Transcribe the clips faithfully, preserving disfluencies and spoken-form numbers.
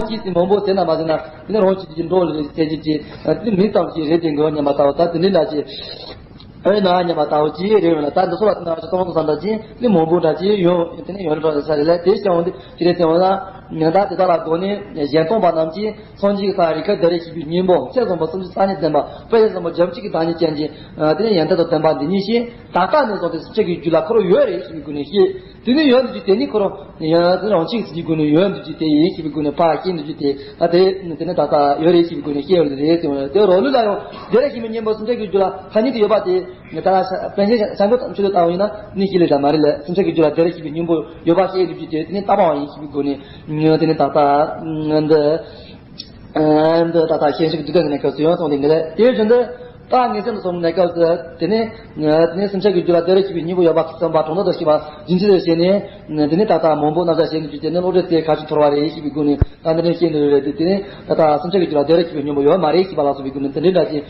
གཅིག་དེ་མང་པོ་ཟེར་ན་མ་ཟེར་ན་དེ་ནི་རང་གཅིག་གིས་འགྲོ་ལ་རེད་ཟེར་གྱི་ཅི་དེ་མི་ཙམ་ཞིག་རེད་དེ་འགྲོ་སྙམ་པ་ལྟ་བུ་ད་དེ་འདྲའི་འདྲ་ཅིག་ཨེ་ན་སྙམ་པ་ལྟ་བུ་ཅི་རེད་ན། ད་འདི་ཚོ་ལ་ན་ཅི་གཏོང་དུ་བསམ་ད་ཅི་ནི་མང་པོ་འདྲ་ཅི་ཡོང་དེ་ནི་ཡོང་འགྲོ་ས་རེད་ལ། དེ་བྱུང་དེ་ཅི་རེད་ཟེར་བ་ན་ད་དེ་དག་ལ་སྒོ་ནས་གཞན་སྟོང་པ་རྣམས་ཀྱིས་སངས་རྒྱས་ཀྱི་ས་རི་ཁ་བདེ་རེ་ཞིག་པའི་སྙིང་པོ་ཚད་བཟང་པོ་སུམ་ཅུ་རྩ་གཉིས་ལྡན་པ་དཔེ་བཟང་པོ་བརྒྱ་བྱིན་གྱི་བདག་ཉིད་ཅན་གྱི་དེ་ནི་ཡོན་ཏན་དང་ལྡན་པ་འདི་ཉིད་ཤེས། ད་ལྟ་ནས་བཟུང་སྟེ་སེམས་ཅན་གྱི་རྒྱུད་ལ་ཁོ་རང་ཡོད་རེད་ཞེས་པའི་སྒོ་ནས་ཤེས། དེ་ནས་ཡོད་འདུག་ཅེས་དེ་ནི་ཁོ་རང་ཡང་དེ་རང་ཆིག་སེམས་ཀྱི་སྒོ་ནས་ཡོད་འདུག་ཅེས་དེ་ཡིན་ཞེས་པའི་སྒོ་ནས་ཕར་ཤེས་འདུག་ཅེས་དེ་ད་དེ་དེ་ནི་ད་ལྟ་ཡོད་རེད་ཞེས་པའི་སྒོ་ནས་ཤེས་ཡོད་རེད་ཟེར་བ་རེད། དེ་རོ་ལུས་ལ་ཡང་དེ་རེད་ཞེས་པའི་སྙིང་པོ་སེམས་ཅན་གྱི་རྒྱུད་ལ་ཐ་སྙད་དུ་ཡོད་པ་དེ་ད་ལ་པཎ་ཆེན་བྱམས་མགོན་ཆོས་ལུགས་ལྟ་བུ་ཡིན་ན་ནི་ཤེས་ལེ་ད་མ་རེད་ལ། སེམས་ཅན་གྱི་རྒྱུད་ལ་དེ་རེད་ཞེས་པའི་སྙིང་པོ་ཡོད་པ་ཤེས་འདུག་ཅེས་དེ་དེ་ནི་ལྟ་བ་ཡིན་ཞེས་པའི་སྒོ་ནས་དེ་ནི་ད་ལྟ་འདི། ཨ་འདི་ད་ལྟ་ཤེས་བཞིན་གྱི་དུས་གཏན་གྱི་གནས་སྐབས་སུ་ཡོང་སོང་དེ་འདི་ལས་དེའི་བཞིན་དུ་ད་ངེས་ཤེས་སུ་སོང་གནས་སྐབས་སུ་དེ་ནས་དེ་ནས་སེམས་ཅན་གྱི་རྒྱུད་ལ་དེ་རེ་ཞིག་པའི་སྙིང་པོ་ཡོད་པ་བསམ་པ་གྲོང་ཐོག་ཏུ་ཤེས་པ་སྦྱིན་ཚུལ་དུ་བྱས་ནས་དེ་ནས་ད་ལྟ་མང་པོ་རྣམ་གཞག་བྱས་ནས་བརྒྱུད་དེ་ནས་བློ་གྲོས་དེ་ག་ཚོད་མཐོ་བ་རེད་ཞེས་པའི་སྒོ་ནས་ད་འདི་ནས་ཤེས་འདོད་རེད། དེ་དེ་ནས་ད་ལྟ་སེམས་ཅན་གྱི་རྒྱུད་ལ་དེ་རེ་ཞིག་པའི་སྙིང་པོ་ཡོད་མ་རེད་ཞེས་པ་ལ་སོགས་པའི་སྒོ་ནས་དེ་འདྲའི་འདྲ་ཞིག་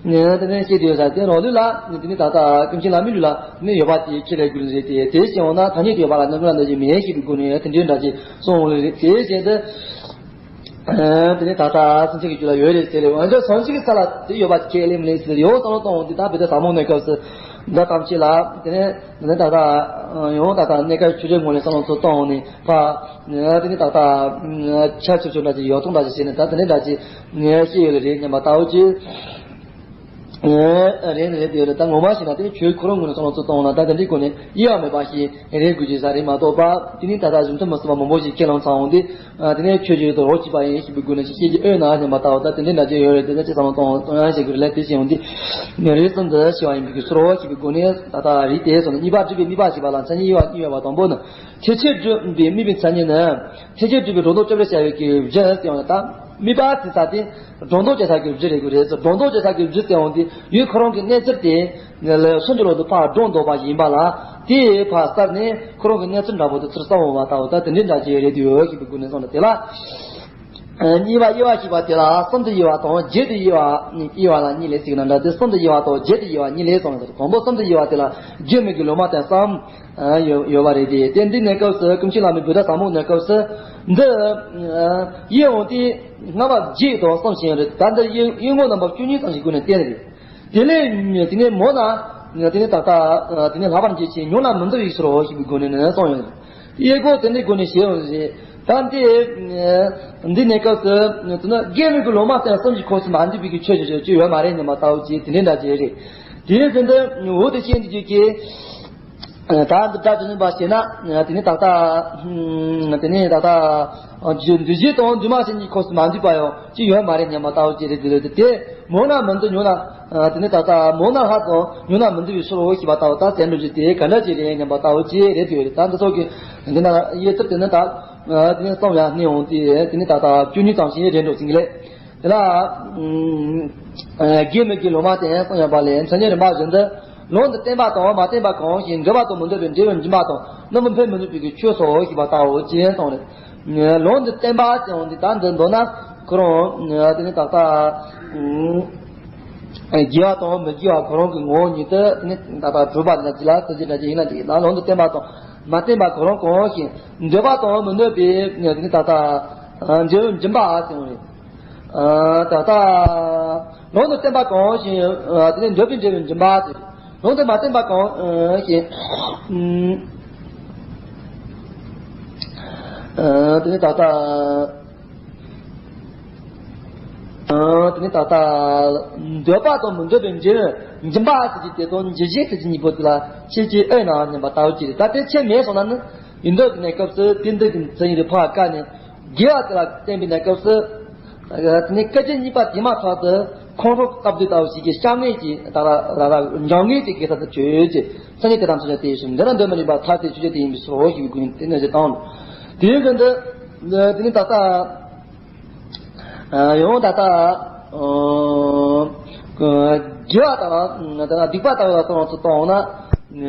དེ་ནས་ཤེས་དུས་ས་དེ་རང་ལུས་ལ་དེ་ནས་ད་ལྟ་ཀུན་མཁྱེན་བླ་མའི་ལུས་ལ་དེ་ནས་ཡོད་པ་དེ་ཁྱེད་ལས་དགོས་རེད་དེ་དེ་བྱས་འོང་ན་ཐ་སྙད་དུ་ཡོད་པ་ལ་རྣམ་ཀུན་ལ་འདོད་ཀྱི་མེད་ཞེས་པའི་སྒོ་ནས་དེ་འདྲའི་འདྲ་ཞིག་གསུངས་འོང་རེད། དེ་བཞིན་དུ། དེ་ནས་ད་ལྟ་སེམས་ཅན་གྱི་རྒྱུད་ལ་ཡོད་རེད་ཟེར་རེད། འོན་ཀྱང་ཟངས་གཅིག་གི་ས་ལ་དེ་ཡོད་པ་ཁས་ལེན་མི་ལེན་ཟེར་ཡོངས་བསམ་བློ་གཏོང་འོང་དུས་ད་བོད་ཟླ་ཟབ་མོ་གནས་སྐབས་སུ་འདི་ཐམས་ཅད་ལ་དེ་ནས་དེ་ནས་ད་ལྟ་ཡོངས་ད་ལྟ་གནས་སྐབས་ཆོས་བརྒྱད་ངོས་ནས་བསམ་བློ་ཚུར་གཏོང་འོང་ནས་ཕ་དེ་ནས་ད་ལྟ་ཆ་ཆོས་ཆོས་འདྲ་ཅིག་ཡོད་ཐོག་འདྲ་ཅིག་བྱས་ནས་ད་དེ་ནས་འདྲ་ཅིག་ཤེས་ཡོད་ལེ་རེད་སྙམ་པ་ལྟ་བུ་ཅིག་རེད་རེད་དེ་རེད། ད་ངོ་མ་ཞིག་ན་དེ་ནི་ཆོས་ཁོ་རང་ངོས་ནས་བསམ་བློ་ཚུར་གཏོང་ན་ད་དེ་འདྲའི་སྒོ་ནས་དབྱེ་བ་མེད་པ་ཞིག་རེད་དགོས་ཀྱི་ས་རེད་མ་གཏོགས་པ་དེ་ནི་ད་ལྟ་གཞུང་དུ་མི་སྲིད་པ་མང་པོ་ཞིག་ཁས་ལེན་ཚར་འོང་དུས་དེ་ནས་ཆོས་ཀྱི་དོ་རོགས་བྱས་པ་ཡིན་ཞེས་པའི་སྒོ་ནས་ཞིག་ཤེས་ཀྱི་ཨེ་ན་སྙམ་པ་ལྟ་བུ་ད་དེ་འདྲའི་འདྲ་ཅིག་ཡོད་རེད། དེ་ནས་ཅི་བསམ་བློ་གཏོང་གཏོང་ཡ་ཞིག་གི་རེད་ལ་དེ་བཞིན་འོང་དུས་ངེས་རེད་གསུམ་དུ་ཤེས་པ་ཡིན་པའི་ཚུལ་རོ་ཞེས་པའི་སྒོ་ནས་ད་ལྟ་རིགས་དེ་སོགས་ནི་གཉིས་པ་སྒྲུབ་པའི་དམིགས་པ་ཞེས་པ་ལ་མཚན་ཉིད་དབྱེ་བ་གཉིས་ཡོད་པ་དང་པོ་ནི་ཐེག་ཆེན་སྒྲུབ་པའི་དམིགས་པའི་མཚན་ཉིད་ནི་ཐེག་ཆེན་སྒྲུབ་པའི་སྒྲོ་འདོགས་གཅོད་པར་བྱ་བའི་གི་རྒྱུ་ཟེར་བ་ནི་ད་དམིགས་པ་ཟེར་ས་དེ། སྒྲོ་འདོགས་བཅད་ས་གི་རྒྱུ་རེད་དགོས་རེད། སྒྲོ་འདོགས་བཅད་ས་གི་རྒྱུ་ཟེར་འོང་དུས་ཡུལ་ཁོ་རང་གི་གནས་ཚུལ་དེ་ལ་སུམ་ཅུ་ལོ་དུ་ཕར་སྒྲོ་འདོགས་པ་ཡིན་པ་ལ་དེ་ཕར་བསལ་ནས་ཁོ་རང་གི་གནས་ཚུལ་འདྲ་པོ་དེ་ཚུར་བསམ་འོང་བ་ལྟ་བུ་ད་དེ་འདྲའི་འདྲ་ཅིག་རེད་འདུག་ཡོད་ཞེས་པའི་སྒོ་ནས་གསུངས་ལ་དེ་ལ། གཉིས་པ་དབྱེ་བ་ཞེས་པ་དེ་ལ་གསུམ་དུ་དབྱེ་བ་དང་བརྒྱད་དུ་དབྱེ་བ་དབྱེ་བ་ལ་གཉིས་ལས་ཟེར་ན་འདྲ་སྟེ་གསུམ་དུ་དབྱེ་བ་དང་བརྒྱད་དུ་དབྱེ་བ་གཉིས་ལས་གསུངས་ལ་དང་པོ་གསུམ་དུ་དབྱེ་བ་དེ་ལ་རྒྱུ་མེད་ཀྱི་ལོག་པ་དང་གསུམ་ཡོད་ཡོད་པ་རེད་དེ། དེ་འདི་གནས་སྐབས་སུ་ཀུན་མཁྱེན་བླ་མའི་བོད་ཟླ་ཟབ་མོ་གནས་སྐབས་སུ་འདི་དབྱེ་འོང་དུས། སྔ་མ་བརྒྱད་དང་གསུམ་ཞིག་ཡང་རེད། ད་འདི་དབྱེ་དབྱེ་ངོ་རྣམ་པ་བཅུ་གཉིས་ཙམ་ཞིག་སྒོ་ནས་བསྟན་རེད། དེ་ལས་དེ་ནས་མོ་ན་དེ་ནས་ད་ལྟ་དེ་ནས་ལྷག་པར་འགྱེད་ཅིང་ཉོན་ལ་མི་འདུ་བའི་ཕྱིར་རོ་ཞེས་པའི་སྒོ་ནས་ནི་གསུངས་ཡོད། དབྱེ་སྒོ་དེ་འདྲའི་སྒོ་ནས་བྱས་ཡོད་རེད། ད་འདི་འདི་གནས་སྐབས་སུ་དེ་ནི་དགེ་མི་དགེ་ལོག་པ་དང་གསུམ་གྱི་ཁོངས་སུ་མ་འདུས་པའི་གི་ཆོས་ཅིག་ཅིག་ཡོད་མ་རེད་སྙམ་པ་ལྟ་བུ་ཅིག་དེ་འདྲའི་འདྲ་ཅིག་རེད། དེ་ནས་ཟིན་ཏེ་འོ་དེ་ཤེས་འདི་རྒྱུ་གི་ད་འདི་སྒྲ་ཇི་བཞིན་པ་ཞེ་ན། དེ་ནས་ད་ལྟ། དེ་ནས་ད་ལྟ། འདུས་བྱས་དང་འདུས་མ་བྱས་གཉིས་ཁོངས་སུ་མ་འདུས་པ་ཡང་ཅི་ཡོད་མ་རེད་སྙམ་པ་ལྟ་བུ་ཅིག་རེད། དེ་རེད་དེ། མོ་ན་མི་འདུ་ཉོ་ན། དེ་ནས་ད་ལྟ་མོ་ན་ལྷག་དང་ཉོ་ན་མི་འདུ་བའི་ཕྱིར་རོ་ཞེས་པ་ལྟ་བུ་ད་ཟེར་འགྲོ་རྒྱུ་དེ་ག་འདྲ་ཅིག་རེད་སྙམ་པ་ལྟ་བུ་ཅིག་རེད། དེ་རེད། ད་འདི་ཚོ་གི་འདི་ན་དབྱེ་ཚུལ་དེ་ནི་ད། དེ་ནས་གསུམ་ཡང་གནས་འོང་དེ་དེ་ནས་ད་ལྟ་བཅུ་གཉིས་ཙམ་ཞིག་རེད་འགྲོ་ཟིན་གི་ལས། དེ་ལ། དགེ་མི་དགེ་ལོག་པ་དང་གསུམ་ཡོད་པ་ལས་མཚན་ཉིད་རིམ་པ་བཞིན་དུ། ལུང་དུ་བསྟན་པ་དང་མ་བསྟན་པ་གང་ཞིག་འདོད་པ་དང་མི་འདོད་པའི་འབྲས་བུ་འབྱིན་པ་དང་རྣམ་པར་འཕེལ་མི་ནུས་པའི་གི་ཆོས་སོ་ཞེས་པ་ལྟ་བུ་ཅན་གསུངས་རེད། ལུང་དུ་བསྟན་པ་ཟེར་འོང་དེ་ད་འདི་མདོར་ན་ཁོ་རང་དེ་ནི་ད་ལྟ། དགེ་བ་དང་མི་དགེ་བ་ཁོ་རང་གི་ངོ་བོ་ཉིད་དུ་དེ་ནི་ད་ལྟ་གྲུབ་པ་འདི་ལ་ཅི་ལ་ཐུགས་རྗེ་འདྲ་ཅིག་ཡིན་ན་འདི་ལ་ལུང་དུ་བསྟན་པ་དང་མ་བསྟན་པ་ཁོ་རང་གང་ཞིག་འདོད་པ་དང་མི་འདོད་པའི་དེ་ནི་ད་ལྟ་འབྲས་བུ་འབྱིན་པ་ཟེར་འོང་རེད། ད་ལྟ། ལུང་དུ་བསྟན་པ་གང་ཞིག་དེ་ནི་འདོད་པའི་འབྲས་བུ་འབྱིན་པ་དེ། ལུང་དུ་མ་བསྟན་པ་གང་ཞིག་དེ་ནི་ད་ལྟ། དེ་ནི་ད་ལྟ། འདོད་པ་དང་མི་འདོད་པའི་འབྲས་བུ་འབྱིན་པ་ཟེར་གྱི་དེ་དང་འབྱིན་བྱེད་ཟེར་གྱི་གཉིས་པོ་དེ་ལ་ཕྱེ་གྱི་ཨེ་ན་སྙམ་པ་ལྟ་བུ་ཅིག་རེད། ད་དེ་ཕྱེ་མེད་སོང་ན་ནི་ཡིན་འདོད་ཀྱི་གནས་སྐབས་སུ་དེ་འདོད་ཀྱི་མཚན་ཉིད་རེ་ཕར་བཀག་ནས། དགེ་བ་དེ་ལ་བརྟེན་པའི་གནས་སྐབས་སུ། དེ་ནས་སྐད་ཅིག་གཉིས་པ་དེ་མ་ཐག་ཏུ་ཁོང་ཁྲོ་སྐབས་དུས་ལྟ་བུ་ཞིག་གི་སྐྱབས་ངེས་ཀྱི་ད་ར་ར་ར་འབྱུང་ངེས་ཀྱི་དགེ་རྩ་དུ་ཆོས་ཀྱི་མཚན་ཉིད་དེ་དང་མཚན་ཉིད་དེ་ཡིན་ཞིང་འདི་ལ་འདོད་མི་རིགས་པ་ཐ་དད་ཆོས་ཅན་དེ་ཡིན་པའི་ཕྱིར་རོ་ཞེས་པའི་སྒོ་ནས་དེ་ནས་ཞེས་དང་། དེའི་སྐབས་འདི་དེ་ནས་ད་ལྟ། ཡང་ད་ལྟ། དགེ་བ་ལྟ་བུ་ལ་སོགས་སུ་གཏོང་ན།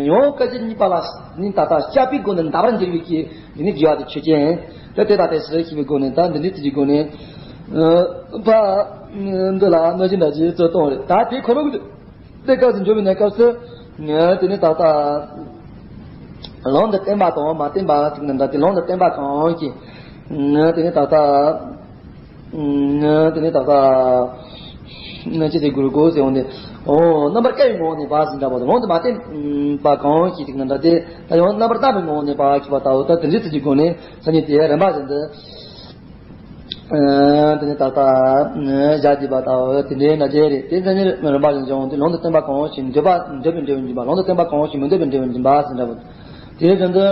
ཡང་སྐད་ཅིག་གཉིས་པ་ལ་ནི་ད་ལྟ་སྐྱབས་པའི་སྒོ་ནས་འདའ་བར་འགྱུར་བའི་གི་ནི་དགེ་བ་དེ་ཆོས་ཅན། དེ་དེ་ལ་དེ་ཕྱིར་ཞེས་པའི་སྒོ་ནས་ད་འདི་འདྲའི་ཚུལ་གྱི་སྒོ་ནས། ཕ། འདི་ལ་གནོད་སྦྱིན་འདྲ་ཅིག་རྩོད་གཏོང་རེད། ད་དེ་ཁོ་རང་གི་དེ་སྐབས་སུ་འཇོག་པའི་གནས་སྐབས་སུ། དེ་ནི་ད་ལྟ། ལུང་དུ་བསྟན་པ་དང་མ་བསྟན་པ་ཟེར་ན་འདྲ་སྟེ་ལུང་དུ་བསྟན་པ་གང་ཞིག་དེ་ནི་ད་ལྟ། དེ་ནས་ད་ལྟ་ཅི་ཟེར་དགོས་རེད་གོ་ཟེར་འོང་དེ། ཨོ་རྣམ་པར་དཀར་བའི་ངོ་བོ་ནས་འབའ་ཟེར་འདྲ་པོ་དང་ལུང་དུ་མ་བསྟན་པ་གང་ཞིག་ཅིག་ན་འདྲ་སྟེ། ད་ཡང་རྣམ་པར་དག་པའི་ངོ་བོ་ནས་འབའ་ཞེས་པ་ལྟ་བུ། ད་དེ་འདྲའི་ཚུལ་གྱི་སྒོ་ནས་མཚན་ཉིད་དེ་རིམ་པ་བཞིན་དུ། དེ་ནས་ད་ལྟ་བཞག་བསྡད་པ་ལྟ་བུ་དེ་འདྲའི་ན་རྒྱལ་རེད། དེ་མཚན་ཉིད་རིམ་པ་བཞིན་བྱུང་སྟེ་ལུང་དུ་བསྟན་པ་གང་ཞིག་འདོད་པ་འདོད་པའི་འབྲས་བུ་འབྱིན་པ། ལུང་དུ་བསྟན་པ་གང་ཞིག་མི་འདོད་པའི་འབྲས་བུ་འབྱིན་པ་ཟེར་འདྲ་པོ། དེ་བཞིན་དུ།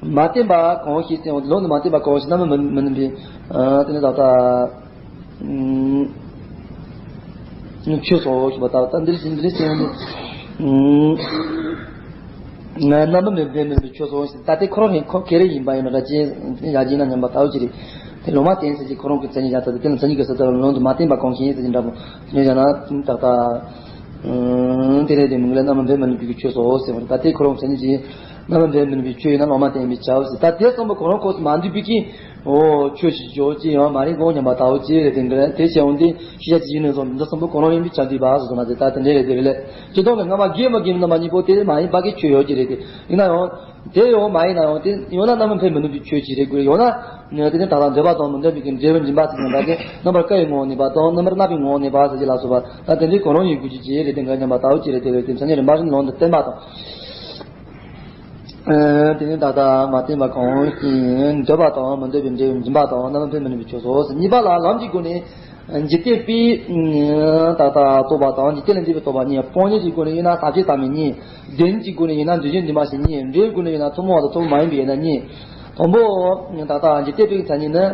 མ་བསྟན་པ་གང་ཞིག་ཟེར་ཡང་ལུང་དུ་མ་བསྟན་པ་གང་ཞིག་རྣམ་པར་མི་མི་ནུས་པའི། དེ་ནི་ད་ལྟ་ཆོས་སོ་ཞེས་པ་ལྟ་བུ། ད་འདིར་འདིར་ཟེར་ཡང་རྣམ་པར་མི་མི་ནུས་པའི་ཆོས་སོ་ཞེས། ད་ལྟའི་ཁོ་རང་ཡིན་ཁོ་ཁེ་རེ་ཡིན་པ་ཡིན་ན་འདྲ་ཅེས་ཡ་གྱིན་ན་སྙམ་པ་ལྟ་བུ་ཅི་རེད། དེ་ལུང་མ་བསྟན་ཟེར་གྱི་ཁོ་རང་གི་མཚན་ཉིད་ཡ་ད་དེ་ལ་མཚན་ཉིད་ཀྱི་ས་ད་ལུང་དུ་མ་བསྟན་པ་གང་ཞིག་ཡིན་ཟེར་གྱི་འདྲ་པོ་ཉོས་ཡ་ན་ད་ལྟ། དེ་རེད་དེ་མིང་ལ་རྣམ་པར་འབེབས་མི་ནུས་པའི་ཆོས་སོ་ཟེར་བ་རེད། ད་ལྟའི་ཁོ་རང་མཚན་ཉིད་ཀྱིས་རྣམ་པར་འབེབས་མི་ནུས་པའི་ཆོས་ཡིན་ན་ལུང་མ་བསྟན་པས་བྱའོ་ཟེར། ད་དེ་གསུམ་པོ་ཁོ་རང་ཁོ་སུ་མ་འདུས་པའི་ཀྱི་འོ་ཆོས་ཤིག་འཇོག་ཅི་ཡང་མ་རེད་གོ་སྙམ་པ་ལྟ་བུ་ཅི་རེད། དེ་འདྲ་དེ་བྱས་འོང་དུས་ཤེས་བྱ་ཅི་ཡིན་ནས་བཟུང་འདི་གསུམ་པོ་ཁོ་རང་ཡིན་པས་ཆ་འདུས་པ་ཟེར་སོང་ན་དེ་ད་དེ་འདྲ་རེད་དེ་རེད་ལས། སྤྱིར་བཏང་གི་སྔ་མ་དགེ་མ་དགེ་རྣམ་པ་གཉིས་པོ་དེ་མ་ཡིན་པ་གི་ཆོས་ཡོད་ཀྱི་རེད་དེ། ཡིན་ན་ཡང་དེ་ཡང་མ་ཡིན་ན་ཡང་དེ་ཡང་ན་རྣམ་པར་འབེབས་མི་ནུས་པའི་ཆོས་ཅིག་རེད་དགོས། ཡང་ན་དེ་ནི་ད་ལྟ་འདོད་པ་དང་མི་འདོད་པའི་གི་འབྲས་བུ་འབྱིན་པ་ཟེར་ན་འདྲ་སྟེ། རྣམ་པར་དཀར་བའི་ངོ་བོ་ནས་འབའ་དང་རྣམ་པར་གནག་པའི་ངོ་བོ་ནས་འབའ་ཟེར་གྱི་ལ་སོགས་པ་ད་དེ་འདྲའི་གོ་རིམ་ཡིན་དགོས་ཀྱི་ཅི་རེད། དེ་འགའ་སྙམ་པ་ལྟ་བུ་ཅི་རེད། དེ་བས་དེ་མཚན་ཉིད་རིམ་པ་བཞིན་ལུང་དུ་བསྟན་པ་དང་། དེ་ནི་ད་ལྟ་མ་བསྟན་པ་གང་ཞིག་འདོད་པ་དང་མི་འདོད་པའི་འབྲས་བུ་འབྱིན་པ་དང་རྣམ་པར་འབེབས་མི་ནུས་པའི་ཆོས་སོ་ཟེར། གཉིས་པ་ལ་ལམ་གྱི་སྒོ་ནས། འཇིག་རྟེན་པའི་ད་ལྟ་རྟོག་པ་དང་འཇིག་རྟེན་ལས་འདས་པའི་རྟོག་པ་གཉིས། སྤང་གཉེན་གྱི་སྒོ་ནས་ཡིན་ན་ཟབ་ཆོས་དམ་པའི་གཉིས། བདེན་གྱི་སྒོ་ནས་ཡིན་ན་འདུས་བྱས་འདུས་མ་བྱས་གཉིས། འབྲས་བུའི་སྒོ་ནས་ཡིན་ན་ཐུན་མོང་བ་དང་ཐུན་མོང་མ་ཡིན་པའི་ཡིན་ན་གཉིས། དང་པོ་ད་ལྟ་འཇིག་རྟེན་པའི་མཚན་ཉིད་ནི་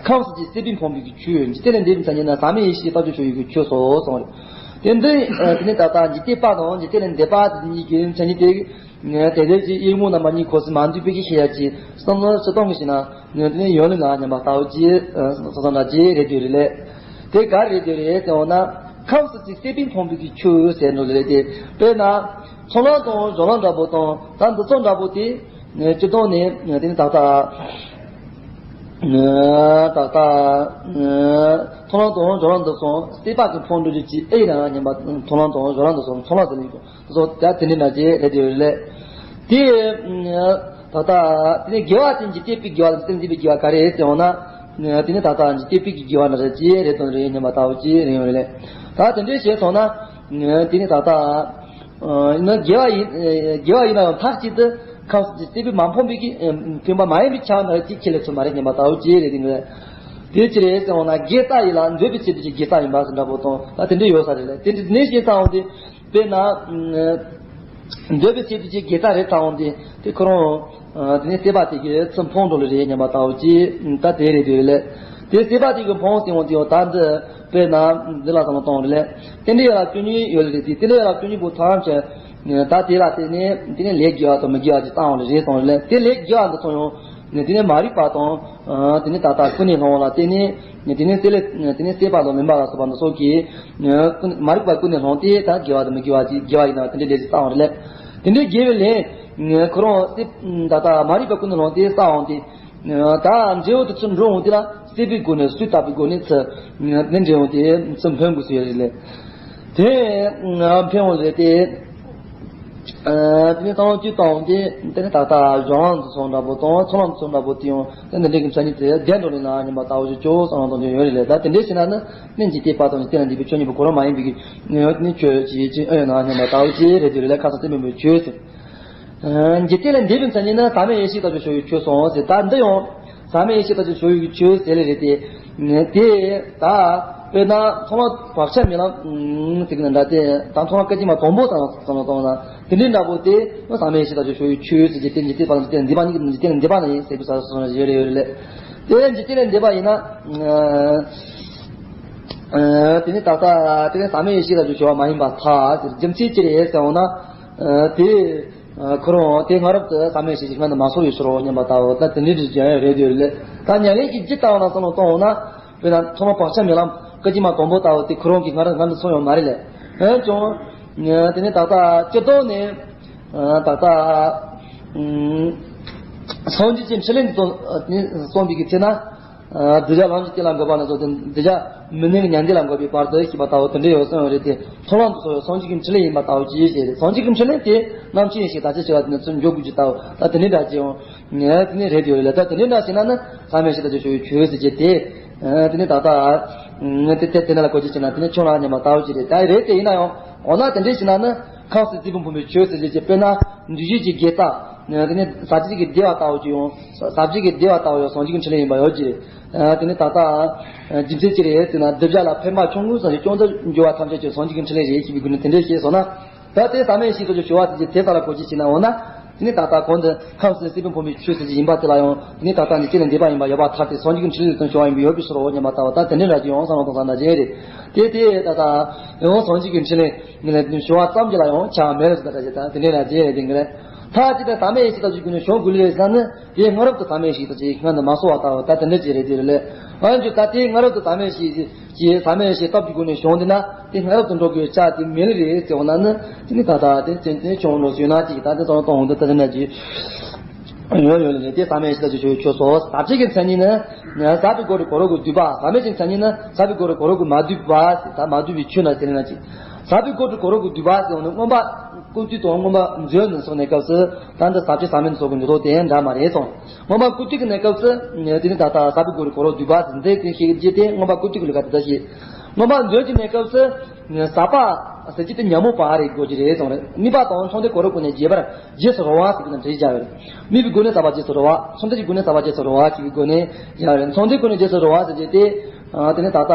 ཁམས་གསུམ་གྱི་སྲེད་པས་ཕོངས་པའི་གི་ཆོས། འཇིག་རྟེན་ལས་འདས་པའི་མཚན་ཉིད་ནི་ཟག་མེད་ཡེ་ཤེས་ལྟ་བྱའི་ཆོས་ཡོད་ཀྱི་ཆོས་སོ་གསུངས་རེད། དེ་འདི་དེ་ནས་ད་ལྟ་འཇིག་རྟེན་པ་དང་འཇིག་རྟེན་ལས་འདས་པ་དེ་གཉིས་ཀྱི་མཚན་ཉིད་དེ། དེ་ལས་ཀྱི་དབྱེར་མེད་རྣམ་པ་གཉིས་ཁོ་སུ་མ་འདུས་པའི་གི་ཤེས་ཡ་ཅི་སྟོང་ནི་སུ་སྟོང་གི་ཞིག་ན། དེ་ནས་ཡོད་ལ་ན་སྙམ་པ་ལྟ་བུ་ཅི་སོ་སོ་འདྲ་ཅི་རེད་དུས་རེད་ལས། དེ་ག་རེད་དུས་རེད་ཟེར་བ་ན། ཁམས་གསུམ་གྱི་སྲེད་པས་ཕོངས་པའི་གི་ཆོས་ཟེར་འགྲོ་ལེ་རེད་དེ། དཔེར་ན། ཚོགས་ལམ་དང་སྦྱོར་ལམ་འདྲ་པོ་དང་ད་འདི་ཚོ་འདྲ་པོ་དེ། སྤྱིར་བཏང་ནས་དེ་ནི་ད་ལྟ། ད་ལྟ། ཚོགས་ལམ་དང་སྦྱོར་ལམ་འདི་ཚོ་སྲེད་པ་གི་ཕོངས་འགྲོ་རྒྱུ་ཅི་ཨེ་ཡིན་ན་སྙམ་པ་ཚོགས་ལམ་དང་སྦྱོར་ལམ་འདི་ཚོ་ཚོགས་ལམ་ཟེར་ལེ་ཡོད། སོ་ད་དེ་འདྲའི་ན་ཅེ་རེད་དེ་རེད་ལས། དེ་ད་ལྟ་དེ་ནས་དགེ་བ་ཅན་གྱི་སྲེད་པའི་དགེ་བ་དང་སྲེད་འཛིན་པའི་དགེ་བ་ག་རེ་ཟེར་བ་ན། དེ་ནས་ད་ལྟ་འཇིག་རྟེན་པའི་གི་དགེ་བ་འདྲ་ཅེ་རེད་དང་རེད་སྙམ་པ་ལྟ་བུ་ཅེ་རེད་ཡོང་རེད་ལས། ད་དེ་འདྲའི་བྱས་སོང་ན། དེ་ནས་ད་ལྟ་ཡིན་ན་དགེ་བ་ཡིན་དགེ་བ་ཡིན་ན་ཡང་མཐའ་གཅིག་ཏུ་ཁམས་གསུམ་གྱི་སྲེད་པས་མ་ཕོངས་པའི་གི་ཕོངས་པ་མ་ཡིན་པའི་ཆ་འདྲ་ཅེ་ཁྱེད་ལས་ཚོད་མ་རེད་སྙམ་པ་ལྟ་བུ་ཅེ་རེད་དེ་ངས། དེ་ཅི་རེད་ཟེར་བ་ན་དགེ་རྩ་ཡིན་ལ་འདོད་པའི་ཆེད་དུ་ཀྱི་དགེ་རྩ་ཡིན་པ་ཟེར་འདྲ་པོ་དང་ད་དེ་འདྲའི་ཡོད་ས་རེད་ལས། དེ་འདྲ་ནས་བྱས་ཙང་འོང་དེ། དཔེར་ན། འདོད་པའི་ཆེད་དུ་ཅིག་དགེ་རྩ་རེད་ཚ་འོང་དེ་དེ་ཁོ་རང་། དེ་ནས་སྲེད་པ་དེ་གི་ཚུར་ཕོངས་འགྲོ་ལེ་རེད་སྙམ་པ་ལྟ་བུ་ཅིག་ད་དེ་རེད་དེ་རེད་ལས། དེ་སྲེད་པ་དེ་གི་ཕོངས་ཟེར་འོང་དེ་ཡང་ད་འདི་དཔེར་ན་འདི་ལ་བསམ་བློ་གཏོང་རེད་ལས། དེ་འདྲའི་ཡོད་ལ་སྐྱོན་གཉིས་ཡོད་ལེ་རེད་དེ་དེ་འདྲའི་ཡོད་ལ་སྐྱོན་གཉིས་པོ་ཐམས་ཅད་ད་དེ་ལ་བརྟེན་ནས་དེ་ནས་ལས་དགེ་བ་དང་མི་དགེ་བ་ཅིག་བཏང་བ་ལེ་རེད་སོང་རེད་ལས། དེ་ལས་དགེ་བ་འདི་ཚོ་ཡང་དེ་ནས་མ་རིག་པ་དང་དེ་ནས་ད་ལྟ་ཀུན་ནས་སློང་བ་ལ་བརྟེན་ནས། དེ་ནས་སྲེད་ལས་དེ་ནས་སྲེད་པ་དང་མུན་པ་ལ་སོགས་པ་འདི་ཚོ་གིས་མ་རིག་པ་ཀུན་ནས་སློང་སྟེ་ད་དགེ་བ་དང་མི་དགེ་བ་ཅིག་དགེ་བ་ཡིན་ན་དེ་འདྲའི་ལས་ཅིག་བསགས་པ་རེད་ལས། དེ་འདྲའི་དགེ་བའི་ལས་ཁོ་རང་སྲེད་ད་ལྟ་མ་རིག་པ་ཀུན་ནས་སློང་སྟེ་བསགས་འོང་སྟེ། ད་འབྲས་བུ་དེ་ཚུར་འགྲོ་འོང་དུས་ལ་སྲེད་པའི་སྒོ་ནས་སུས་བཏབ་པའི་སྒོ་ནས་ཚུར་ནས་འབྲས་བུ་དེ་ཚུར་འཕེན་དགོས་སུ་ཡོད་རེད་ལས། དེ་འཕེན་འོང་རེད་དེ། དེ་ནས་བཏང་བ་བཅུ་བཏང་སྟེ་དེ་ནས་ད་ལྟ་སྦྱོར་ལམ་དུ་སོང་འདྲ་པོ་དང་ཚོགས་ལམ་དུ་སོང་འདྲ་པོ་དེ་ཡང་དེ་འདི་འདྲའི་གི་མཚན་ཉིད་དེ་ལྡན་འགྲོ་ལེ་ན་སྙམ་པ་ལྟ་བུ་ཞིག་ཅོག་ཙམ་ལ་གཏོང་རྒྱུ་ཡོད་རེད་ལས། ད་དེ་འདྲའི་ཕྱིར་ན་ནི་ནི་འཇིག་རྟེན་པ་དང་འཇིག་རྟེན་ལས་འདས་པའི་ཆོས་གཉིས་པོ་གོ་རིམ་མ་ཡིན་པའི་གི་ནི་ཆོས་ཅིག་ཅིག་ཨེ་ཡོད་ན་སྙམ་པ་ལྟ་བུ་ཅིག་རེད་དེ་རེད་ལས། ཁ་སང་སྟོན་པའི་ཆོས་ཟེར། འཇིག་རྟེན་ལས་འདས་པའི་མཚན་ཉིད་ནི་ཟག་མེད་ཡེ་ཤེས་ལྟ་བུ་ཞིག་ཡོད་ཆོས་སོང་ཟེར། ད་འདི་ཡང་ཟག་མེད་ཡེ་ཤེས་ལྟ་བུ་ཞིག་ཡོད་ཆོས་ཟེར་ལེ་རེད་དེ། དེ་ད་དཔེར་ན་མཐོང་བ་བག་ཆགས་མེད་ལམ་ཟེར་གི་ན་འདྲ་སྟེ། ད་མཐོང་བ་སྐད་ཅིག་མ་དང་པོ་དང་བསམ་བློ་གཏོང་ན་དེ་འདྲའི་འདྲ་པོ་དེ་ཟག་མེད་ཡེ་ཤེས་ལྟ་བུ་ཞིག་ཡོད་ཆོས་ཟེར་གྱི་དེ་འཇིག་རྟེན་པ་དང་འཇིག་རྟེན་འདས་པ་གཉིས་ཀྱི་འཇིག་རྟེན་ལས་འདས་པ་ན་ཡིན་ཟེར་གི་ས་སོང་ཡོད་རེད་ཡོད་རེད་ལས། དེ་འཇིག་རྟེན་ལས་འདས་པ་ཡིན་ན། དེ་ནི་ད་ལྟ་དེ་ནི་ཟག་མེད་ཡེ་ཤེས་ལྟ་བུ་ཞིག་མ་ཡིན་པར་ཐལ་ཟེར། རྒྱུ་མཚན་ཅི་རེད་ཟེར་བ་ན། དེ། ཁོ་རང་དེ་སྔ་རབས་སུ་ཟག་མེད་ཡེ་ཤེས་ཀྱི་སྔོན་དུ་མ་ཚོར་བའི་ཕྱིར་རོ་སྙམ་པ་ལྟ་བུ་ད་དེ་འདྲའི་རིགས་ཀྱང་རེད་དེ་རེད་ལས། ད་མྱ་ངན་གྱི་རྒྱུ་ལྟ་བ་ན་བསམ་བློ་གཏོང་འོང་ན། དཔེར་ན་མཐོང་བ་བག་ཆགས་མེད་ལམ་སྐད་ཅིག་མ་དང་པོ་ལྟ་བུ་དེ་ཁོ་རང་གི་སྔ་རབས་སྔ་འདུ་སོང་ཡོད་མ་རེད་ལས། འོན་ཀྱང་། དེ་ནས་ད་ལྟ་སྤྱིར་བཏང་ནས། ད་ལྟ། སངས་རྒྱས་ཀྱི་ཕྲིན་ལས་འདི་གསུངས་པའི་གི་ཚེ་ན། གདུལ་བྱ་ལྷ་མིན་སྐྱེ་ལ་འགོད་པ་ན་སོགས་ཏེ་གདུལ་བྱ་མི་གནས་མྱ་ངན་ལ་འགོད་པའི་བར་དུ་ཞེས་པ་ལྟ་བུ་དེ་འདྲ་ཡོད་གསུངས་ཡོད་རེད་དེ། མཐོང་ལམ་དུ་སོང་བའི་སངས་རྒྱས་ཀྱི་འཕྲིན་ལས་ཡིན་པ་ལྟ་བུ་ཅིག་ཞེས་རེད། སངས་རྒྱས་ཀྱི་འཕྲིན་ལས་དེ་རྣམ་མཁྱེན་ཞིག་ད་ཆ་ཞེས་པ་དེ་ནི་ཚུར་འཇོག་དགོས་ཀྱི་ལྟ་བུ་ད་དེ་འདྲ་འདྲ་ཅིག་ཡང་ངས་དེ་ནི་རེད་ཡོད་རེད་ལ། ད་དེ་འདྲ་འདྲ་ཞིག་ན་ནི་ཟག་མེད་ཡེ་ཤེས་ལྟ་བུ་ཞིག་ཡོད་ཆོས་ཟེར་གྱི་དེ། དེ་ནས་ད་ལྟ་དེ་དེ་དེ་ནས་ལ་གོ་ཅི་བྱེད་ན་དེ་ནས་ཆུང་ལ་ཉམས་པ་ལྟ་བུ་ཅི་རེད། ད་རེད་དེ་ཡིན་ན་ཡང་འོ་ན་དེ་འདྲས་བྱེད་ན་ནི་ཁམས་སུ་རྩི་བུ་འཕོ་བའི་ཆོས་ཟེར་གྱི་ཅི། དཔེར་ན་འདུས་བྱས་ཀྱི་དགེ་རྩ། དེ་ནས་ཟག་བཅས་ཀྱི་བདེ་བ་ལྟ་བུ་ཅི་ཡང་ཟག་བཅས་ཀྱི་བདེ་བ་ལྟ་བུ་ཡང་སངས་རྒྱས་ཀྱི་འཕྲིན་ལས་ཡིན་པ་ཡོད་ཀྱི་རེད། དེ་ནས་ད་ལྟ་རྒྱུ་མཚན་ཅི་རེད་ཟེར་ན་གདུལ་བྱ་ལ་ཕན་པ་ཆུང་ངུ་ཙམ་ཞིག་ཀྱང་དུ་འགྱུར་བ་ཐམས་ཅད་ཀྱང་སངས་རྒྱས་ཀྱི་འཕྲིན་ལས་རེད་ཅེས་པའི་སྒོ་ནས་དེ་འདྲས་བཤད་སོང་ན། ད་དེ་ཟབ་མོའི་ཡེ་ཤེས་ཐོབ་ཀྱི་སྦྱོར་བ་དེ་ཅི་དེ་ལྟར་གོ་ཅི་བྱེད་ན་འོ་ན། དེ་ནི་ད་ལྟ་གོང་དུ་ཁམས་སུ་རྩི་བུ་འཕོ་བའི་ཆོས་ཟེར་གྱི་ཡིན་པ་དེ་ལ་ཡང་དེ་ནི་ད་ལྟ་འདི་ཅི་ལས་འདས་པ་ཡིན་པ་ཡོད་པ་ཐར་ཏེ་སངས་རྒྱས་ཀྱི་འཕྲིན་ལས་དང་བྱུང་བ་ཡིན་པས་ཡོད་པའི་ཕྱིར་རོ་སྙམ་པ་ལྟ་བུ། ད་དེ་འདྲའི་ར་ཅི་ཡང་བསམ་བློ་གཏོང་ས་ན་བྱེད་རེད། དེ་དེ་ད་ལྟ་ཡང་སངས་རྒྱས་ཀྱི་འཕྲིན་ལས་ངེས་ལས་བྱུང་བ་ཙམ་གྱི་ལ་ཡང་ཆ་མེད་ལ་ཟེར་ད་ད་ཅི་ད་དེ་འདྲའི་ར་ཅི་རེད། དེ་ངེས་ལས་ཐ་ཅི་ད་ཟབ་མོའི་ཡེ་ཤེས་ཐོབ་ཀྱི་སྒོ་ནས་བྱུང་དགོས་ལེ་ཟེར་ན་ནི། དེ་སྔ་རབས་ཏུ་ཟབ་མོའི་ཡེ་ཤེས་དང་ཅིག་སྔོན་དུ་མ་སོང་བ་ལྟ་བུ་ད་དེ་འདྲ་ཅིག་རེད། དེ་རེད་ལེ། འོན་ཀྱང་ད་དེ་སྔ་རབས་ཏུ་ཟབ་མོའི་ཡེ་ཤེས་ཀྱི་ཟབ་མོའི་ཡེ་ཤེས་སྟོབས་ཀྱི་སྒོ་ནས་བྱུང་དེ་ན་དེ་སྔ་རབས་ཏུ་འགྲོ་དགོས་ཆ་དེ་མེད་ལེ་རེད་ཟེར་བ་ན་ནི། དེ་ནི་ད་ལྟ་དེ་ཙན་དན་བྱུང་ལོ་ཟོས་ན་ཅིག་ད་དེ་ཙང་གཏོང་འོང་དུ་ད་དེ་འདྲ་ཅིག་ཡོད་ཡོད་ལེ། དེ་ཟབ་མོའི་ཡེ་ཤེས་ལྟ་ཅི་ཆོས་ཆོས་སོ། ཟབ་བཅས་ཀྱི་མཚན་ཉིད་ནི། ཟབ་པའི་སྒོ་རུ་གོ་རོ་གུ་བསྡུས་པ། ཟབ་མོའི་ཅིག་མཚན་ཉིད་ནི་ཟབ་པའི་སྒོ་རུ་གོ་རོ་གུ་མ་བསྡུས་པ་ཟེར། ད་མ་བསྡུས་པའི་ཆོས་ན་དེ་ནི་ན་ཅིག་ཟབ་པའི་སྒོ་རུ་གོ་རོ་གུ་བསྡུས་པ་ཟེར་བ་ནི་མངོན་པ་ཀུན་བཏུས་དང་མངོན་པ་མཛོད་ནས་སོགས་ནས་སྐབས་སུ་ད་འདི་ཟབ་བཅས་ཟབ་མོ་ནས་སོགས་ཀྱི་འདུག་དོ་དེ་འདྲ་མ་རེད་གསུངས། མངོན་པ་ཀུན་བཏུས་ཀྱི་གནས་སྐབས་སུ་དེ་ནི་ད་ལྟ་ཟབ་པའི་སྒོ་རུ་གོ་རོ་བསྡུས་པ་ཟེར་འདི་དེ་ཤེས་རྒྱུ་དེ་མངོན་པ་ཀུན་བཏུས་ཀྱི་ལུགས་ཀ་དེ་ལྟ་ཞིག་མངོན་པ་མཛོད་ཀྱི་གནས་སྐབས་སུ་ཟབ་པ་ཟེར་གྱི་དེ་ཉོན་མོངས་པ་རེད་དགོས་ཀྱི་རེད་གསུངས་རེད། དམིགས་པ་དང་ཚོགས་འདུའི་གོ་རོ་ཀུན་ནས་རྒྱས་པར་རྗེས་སུ་རོལ་བ་ཟེར་གྱི་ནི་འབྲས་བྱ་བ་རེད། དམིགས་པའི་སྒོ་ནས་ཟབ་པ་རྗེས་སུ་རོལ་བ། ཚོགས་འདུའི་སྒོ་ནས་ཟབ་པ་རྗེས་སུ་རོལ་བ་ཞེས་པའི་སྒོ་ནས་ཡང་རེད། ཚོགས་འདུའི་སྒོ་ནས་རྗེས་སུ་རོལ་བ་ཟེར་གྱི་དེ་དེ་ནི་ད་ལྟ་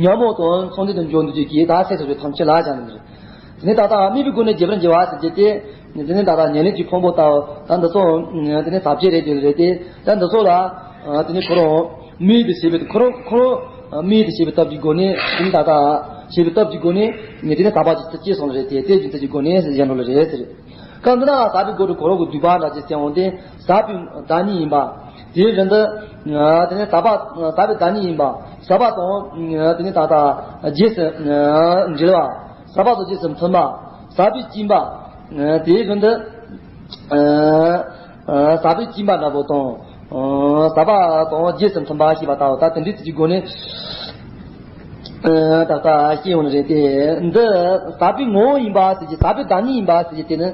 ཉོན་མོངས་དང་ཚོགས་འདུ་དང་འབྱོར་འདུ་བཅས་ཀྱི་ད་སེམས་སོ་སོའི་ཐམས་ཅད་ལ་སྦྱར་ནས་རེད། དེ་ནས་ད་ལྟ་དམིགས་པའི་སྒོ་ནས་རྒྱས་པར་འགྱུར་བ་ཟེར་གྱི་དེ། དེ་ནས་ད་ལྟ་ཉེར་ལེན་གྱི་ཕུང་པོ་ལྟ་བུ་ད་འདི་ཚོ། དེ་ནས་ཟབ་བཅས་རེད་དེ་རེད་དེ། ད་འདི་ཚོ་ལ། དེ་ནས་ཁོ་རང་། དམིགས་ཏེ་བྱས་པའི་ཁོ་རང་ཁོ་རང་། དམིགས་ཏེ་བྱས་པའི་སྟོབས་ཀྱི་སྒོ་ནས་དེ་ནས་ད་ལྟ། བྱས་པའི་སྟོབས་ཀྱི་སྒོ་ནས། དེ་ནས་ཟབ་པ་ཅིག་ཏུ་སྐྱེས་སོང་ལ་རེད་དེ་དེ་རྒྱུ་མཚན་གྱི་སྒོ་ནས་ཟེར་བཞག་འགྲོ་ལ་རེད་ཟེར། སྐབས་འདི་ན་ཟབ་པའི་སྒོ་རུ་གོ་རོ་གུ་བསྡུས་པ་འདྲ་ཅིག་ཟེར་འོང་སྟེ་ཟབ་པའི་བདག་ཉིད་ཡིན་པ། དེའི་རིང་དུ། དེ་ནས་ཟབ་པ་ཟབ་པའི་བདག་ཉིད་ཡིན་པ། ཟབ་པ་དང་། དེ་ནས་ད་ལྟ་རྗེས་སུ་འབྲེལ་བ། ཟབ་པ་དང་རྗེས་སུ་མཐུན་པ། ཟབ་པའི་སྦྱིན་པ། དེའི་རིང་དུ། ཟབ་པའི་སྦྱིན་པ་འདྲ་པོ་དང་། ཟབ་པ་དང་རྗེས་སུ་མཐུན་པ་ཞེས་པ་ལྟ་བུ་ད་དེ་འདྲའི་ཚིག་གི་སྒོ་ནས། ད་ལྟ་སྐྱེ་ཡོང་ནི་རེད་དེ། འདི་ཟབ་པའི་ངོ་བོ་ཡིན་པ་ཟེར་གྱི་ཟབ་པའི་བདག་ཉིད་ཡིན་པ་ཟེར་གྱི་དེ་ནི།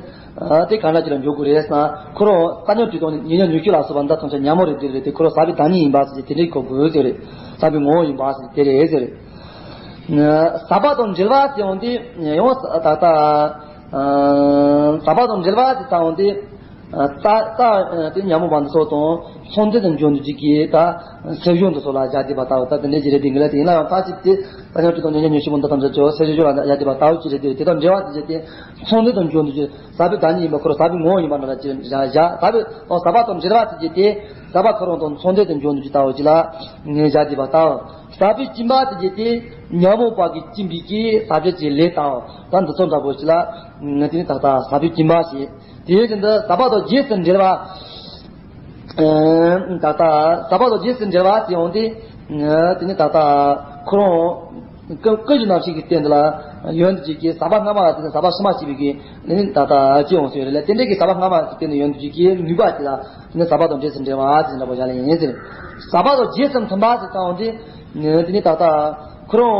དེ་གང་འདྲ་ཅིག་ལ་འཇོག་དགོས་རེད་ཟེར་ན། ཁོ་རང་རྩ་ཉམས་དྲི་དང་ཉེ་ཉམས་ཉོན་ཤེས་ལ་སོགས་པ་འདི་ཐམས་ཅད་ཉོན་མོངས་རེད་དེ་རེད་དེ། ཁོ་རང་ཟབ་པའི་བདག་ཉིད་ཡིན་པ་ཟེར་གྱི་དེ་འདྲའི་གོ་དགོས་ཟེར་རེད། ཟབ་པའི་ངོ་བོ་ཡིན་པ་ཟེར་གྱི་དེ་རེད་ཟེར་རེད། ཟབ་པ་དང་འབྲེལ་བ་ཟེར་ཡོང་དུས་ཡང་ད་ལྟ། ཟབ་པ་དང་འབྲེལ་བ་ཟེར་ད་འོང་དུས། རྩ་རྩ་དེ་ཉོན་མོངས་པ་འདི་ཚོ་དང་ཚོགས་འདུ་དང་འབྱོར་འདུ་བཅས་ཀྱི་ད་སེལ་ཡོང་འདི་ཚོ་ལ་སྦྱར་བསྡད་པ་ལྟ་བུ་ད་དེ་འདྲའི་ཅིག་རེད་དེ་འགི་ལ་དེ་ཡིན་ན་ཡང་ད་ཅིག་དེ་རྩ་ཉམས་དྲི་དང་ཉེ་ཉམས་ཉོན་ཤེས་པོ་འདི་ཐམས་ཅད་ཚོ་སེལ་ཡོང་ལ་སྦྱར་བསྡད་པ་ལྟ་བུ་ཅིག་རེད་དེ། དེ་དང་འབྲེལ་བ་དེ་ཅིག་དེ་ཚོགས་འདུ་དང་འབྱོར་འདུ་བཅས་ཟབ་པའི་བདག་ཉིད་ཡིན་པ་ཁོ་རང་ཟབ་པའི་ངོ་བོ་ཡིན་པ་འདྲ་ལ་ཅིག་བཞག་བཞག་ཟབ་པའི་ཟབ་པ་དང་འབྲེལ་བ་དེ་ཅིག་དེ་ཟབ་པ་ཁོ་རང་དང་ཚོགས་འདུ་དང་འབྱོར་འདུ་བཅས་ལྟ་བུ་ཅིག་ལ་ངས་སྦྱར་བསྡད་པ་ལྟ་བུ། ཟབ་པའི་སྦྱིན་པ་དེ་ཅིག་དེ་ཉོན་མོངས་པ་གིས་སྦྱིན་པའི་གི་ཟབ་བྱེད་ཀྱི་ལས་ལྟ་བུ་ད་འདི་ཚོ་འདྲ་པོ་ཅིག་ལ་ངས་དེ་ནི་ད་ལྟ་ཟབ་པའི་སྦྱིན་པ་ཞེས། དེའི་རིང་དུ་ཟབ་པ་དང་རྗེས་སུ་འབྲེལ་བ། ད་ལྟ་ཟབ་པ་དང་རྗེས་སུ་འབྲེལ་བ་ཟེར་ཡོང་དུས། དེ་ནི་ད་ལྟ་ཁོ་རང་ཀུན་ཀུན་གཞི་རྣམ་ཤེས་ཀྱི་སྟེང་དུ་ལ་ཡོན་ཏན་གྱི་ཟབ་པ་སྔ་མ་ལ་དེ་ནི་ཟབ་པ་ཕྱི་མ་སྐྱེ་བའི་གི་ནི་ད་ལྟ་སྐྱེ་འོང་ཟེར་ཡོད་རེད་ལ། དེ་འདྲའི་གི་ཟབ་པ་སྔ་མ་ལ་དེ་ནི་ཡོན་ཏན་གྱི་ནུས་པ་དེ་ལ་དེ་ནི་ཟབ་པ་དང་རྗེས་སུ་འབྲེལ་བ་དེ་འདྲ་པོ་བཞག་ལ་ཡིན་ཟེར། ཟབ་པ་དང་རྗེས་སུ་མཐུན་པ་ཟེར་ཙམ་དེ་དེ་ནི་ད་ལྟ་ཁོ་རང་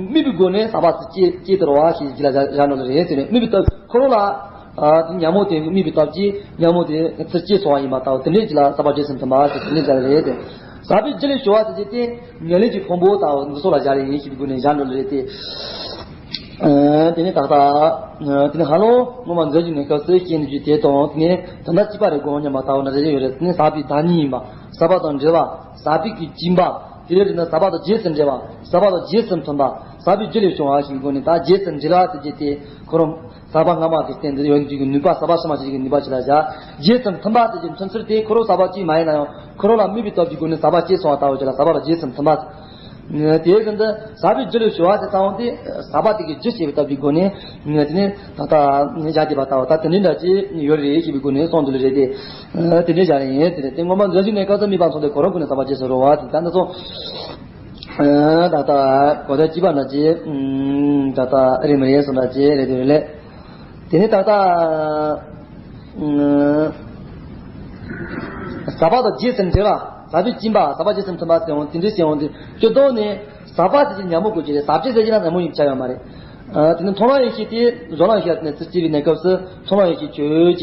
དམིགས་པའི་སྒོ་ནས་ཟབ་པ་སྐྱེ་སྐྱེ་དུ་རུང་བ་ཞེས་ཀྱི་ལ་བཞག་ནོ་ལ་རེད་ཟེར་ནས་དམིགས་པའི་སྟོབས་ཁོ་རང་ལ། ཨ་དེ་ཉོན་མོངས་དེ་དམིགས་པའི་སྟོབས་ཀྱིས་ཉོན་མོངས་དེ་ཚུར་སྐྱེས་སོང་བ་ཡིན་པ་ལྟ་བུ་དེ་འདྲས་ཀྱི་ལ་ཟབ་པ་རྗེས་སུ་མཐུན་པ་ཞེས་དེ་འདྲས་སྦྱར་རེད་དེ། ཟབ་པའི་རྒྱུ་ལས་བྱུང་བ་དེ་ཅིག་དེ་ཉེར་ལེན་གྱི་ཕུང་པོ་ལྟ་བུ་འདི་ཚོ་ལ་སྦྱར་ཡིན་ཞེས་པའི་སྒོ་ནས་སྦྱར་འགྲོ་ལ་རེད་དེ། ཨ་དེ་ནས་ད་ལྟ་དེ་ནས་ཧ་ལམ་སྔོན་མ་མཛོད་ཀྱི་གནས་སྐབས་སུ་སྐྱེས་ནས་ཀྱི་དེ་དང་དེ་ནས་ད་ལྟ་གཅིག་པ་རེད་དགོངས་སྙམ་པ་ལྟ་བུ་ན་རེ་ཡོད་རེད། དེ་ནས་ཟབ་པའི་བདག་ཉིད་ཡིན་པ། ཟབ་པ་དང་འབྲེལ་བ། ཟབ་པའི་གི་སྦྱིན་པ། དེ་ལས་ན་ཟབ་པ་དང་རྗེས་སུ་འབྲེལ་བ། ཟབ་པ་དང་རྗེས་སུ་མཐུན་པ། ཟབ་པའི་རྒྱུ་ལས་བྱུང་བ་ཞིག་གི་སྒོ་ནས་ད་རྗེས་སུ་འབྲེལ་བ་དེ་བརྒྱུད་དེ་ཁོ་རང་ཟབ་པ་སྔ་མ་གི་སྟེང་དུ་ཡོད་འདུས་ཀྱི་ནུས་པ་ཟབ་པ་ཕྱི་མ་ཞིག་གི་ནུས་པ་ཞིག་ལ་བཞག་རྗེས་སུ་མཐུན་པ་དེ་ཀྱི་མཐུན་ཚུལ་དེ་ཁོ་རང་ཟབ་པ་གཅིག་མ་ཡིན་ན་ཡང་ཁོ་རང་ལ་དམིགས་པའི་སྟོབས་ཀྱི་སྒོ་ནས་ཟབ་པ་སྐྱེས་སོང་བ་ལྟ་བུ་ཅིག་ལ་ཟབ་པ་ལ་རྗེས་སུ་མཐུན་པ། དེའི་རིང་དུ་ཟབ་པའི་རྒྱུ་ལས་བྱུང་བ་དེ་ཚང་དེ་ཟབ་པ་དེ་གི་རྒྱུ་བྱས་པའི་སྟོབས་ཀྱི་སྒོ་ནས་དེ་ནས་ད་ལྟ་བཞག་བསྡད་པ་ལྟ་བུ་ད་དེ་འདྲའི་འདྲ་ཅིག་ཡོད་རེད་ཞེས་པའི་སྒོ་ནས་གསུངས་འདུག་ལེ་རེད་དེ། དེ་འདྲའི་བཞག་ལེ་ཡིན་དེ་རེད་དེ་སྔོན་མ་མཛོད་ཀྱི་གནས་སྐབས་སུ་དམིགས་པ་མཚོན་ཏེ་གོ་རིམ་ཀུན་ནས་ཟབ་པ་རྗེས་སུ་རོལ་བ་དེ་ད་ནི་སོང་། ད་ལྟ་གོ་དོན་གཅིག་པ་འདྲ་ཅིག་ད་ལྟ་རེད་མི་རེད་སོང་འདྲ་ཅིག་རེད་དེ་རེད་ལེ། དེ་ནས་ད་ལྟ་ཟབ་པ་དང་རྗེས་སུ་འབྲེལ་བ། ཟབ་པའི་སྦྱིན་པ། ཟབ་པ་རྗེས་སུ་མཐུན་པ་ཟེར་འོང་དེ་འདྲའི་ཟེར་འོང་དེ་སྤྱིར་བཏང་ནས་ཟབ་པ་དེ་ཅིག་ཉོན་མོངས་དགོས་ཀྱི་རེད། ཟབ་བྱེད་ཟེར་གྱི་ན་ཉོན་མོངས་ཡིན་ཆ་ཡོད་མ་རེད། དེ་ནི་མཐོང་ལམ་ཡེ་ཤེས་དེ་གཟུང་ལམ་ཡེ་ཤེས་ནས་ཚུར་སྐྱེ་བའི་གནས་སྐབས་སུ་མཐོང་ལམ་ཡེ་ཤེས་ཆོས་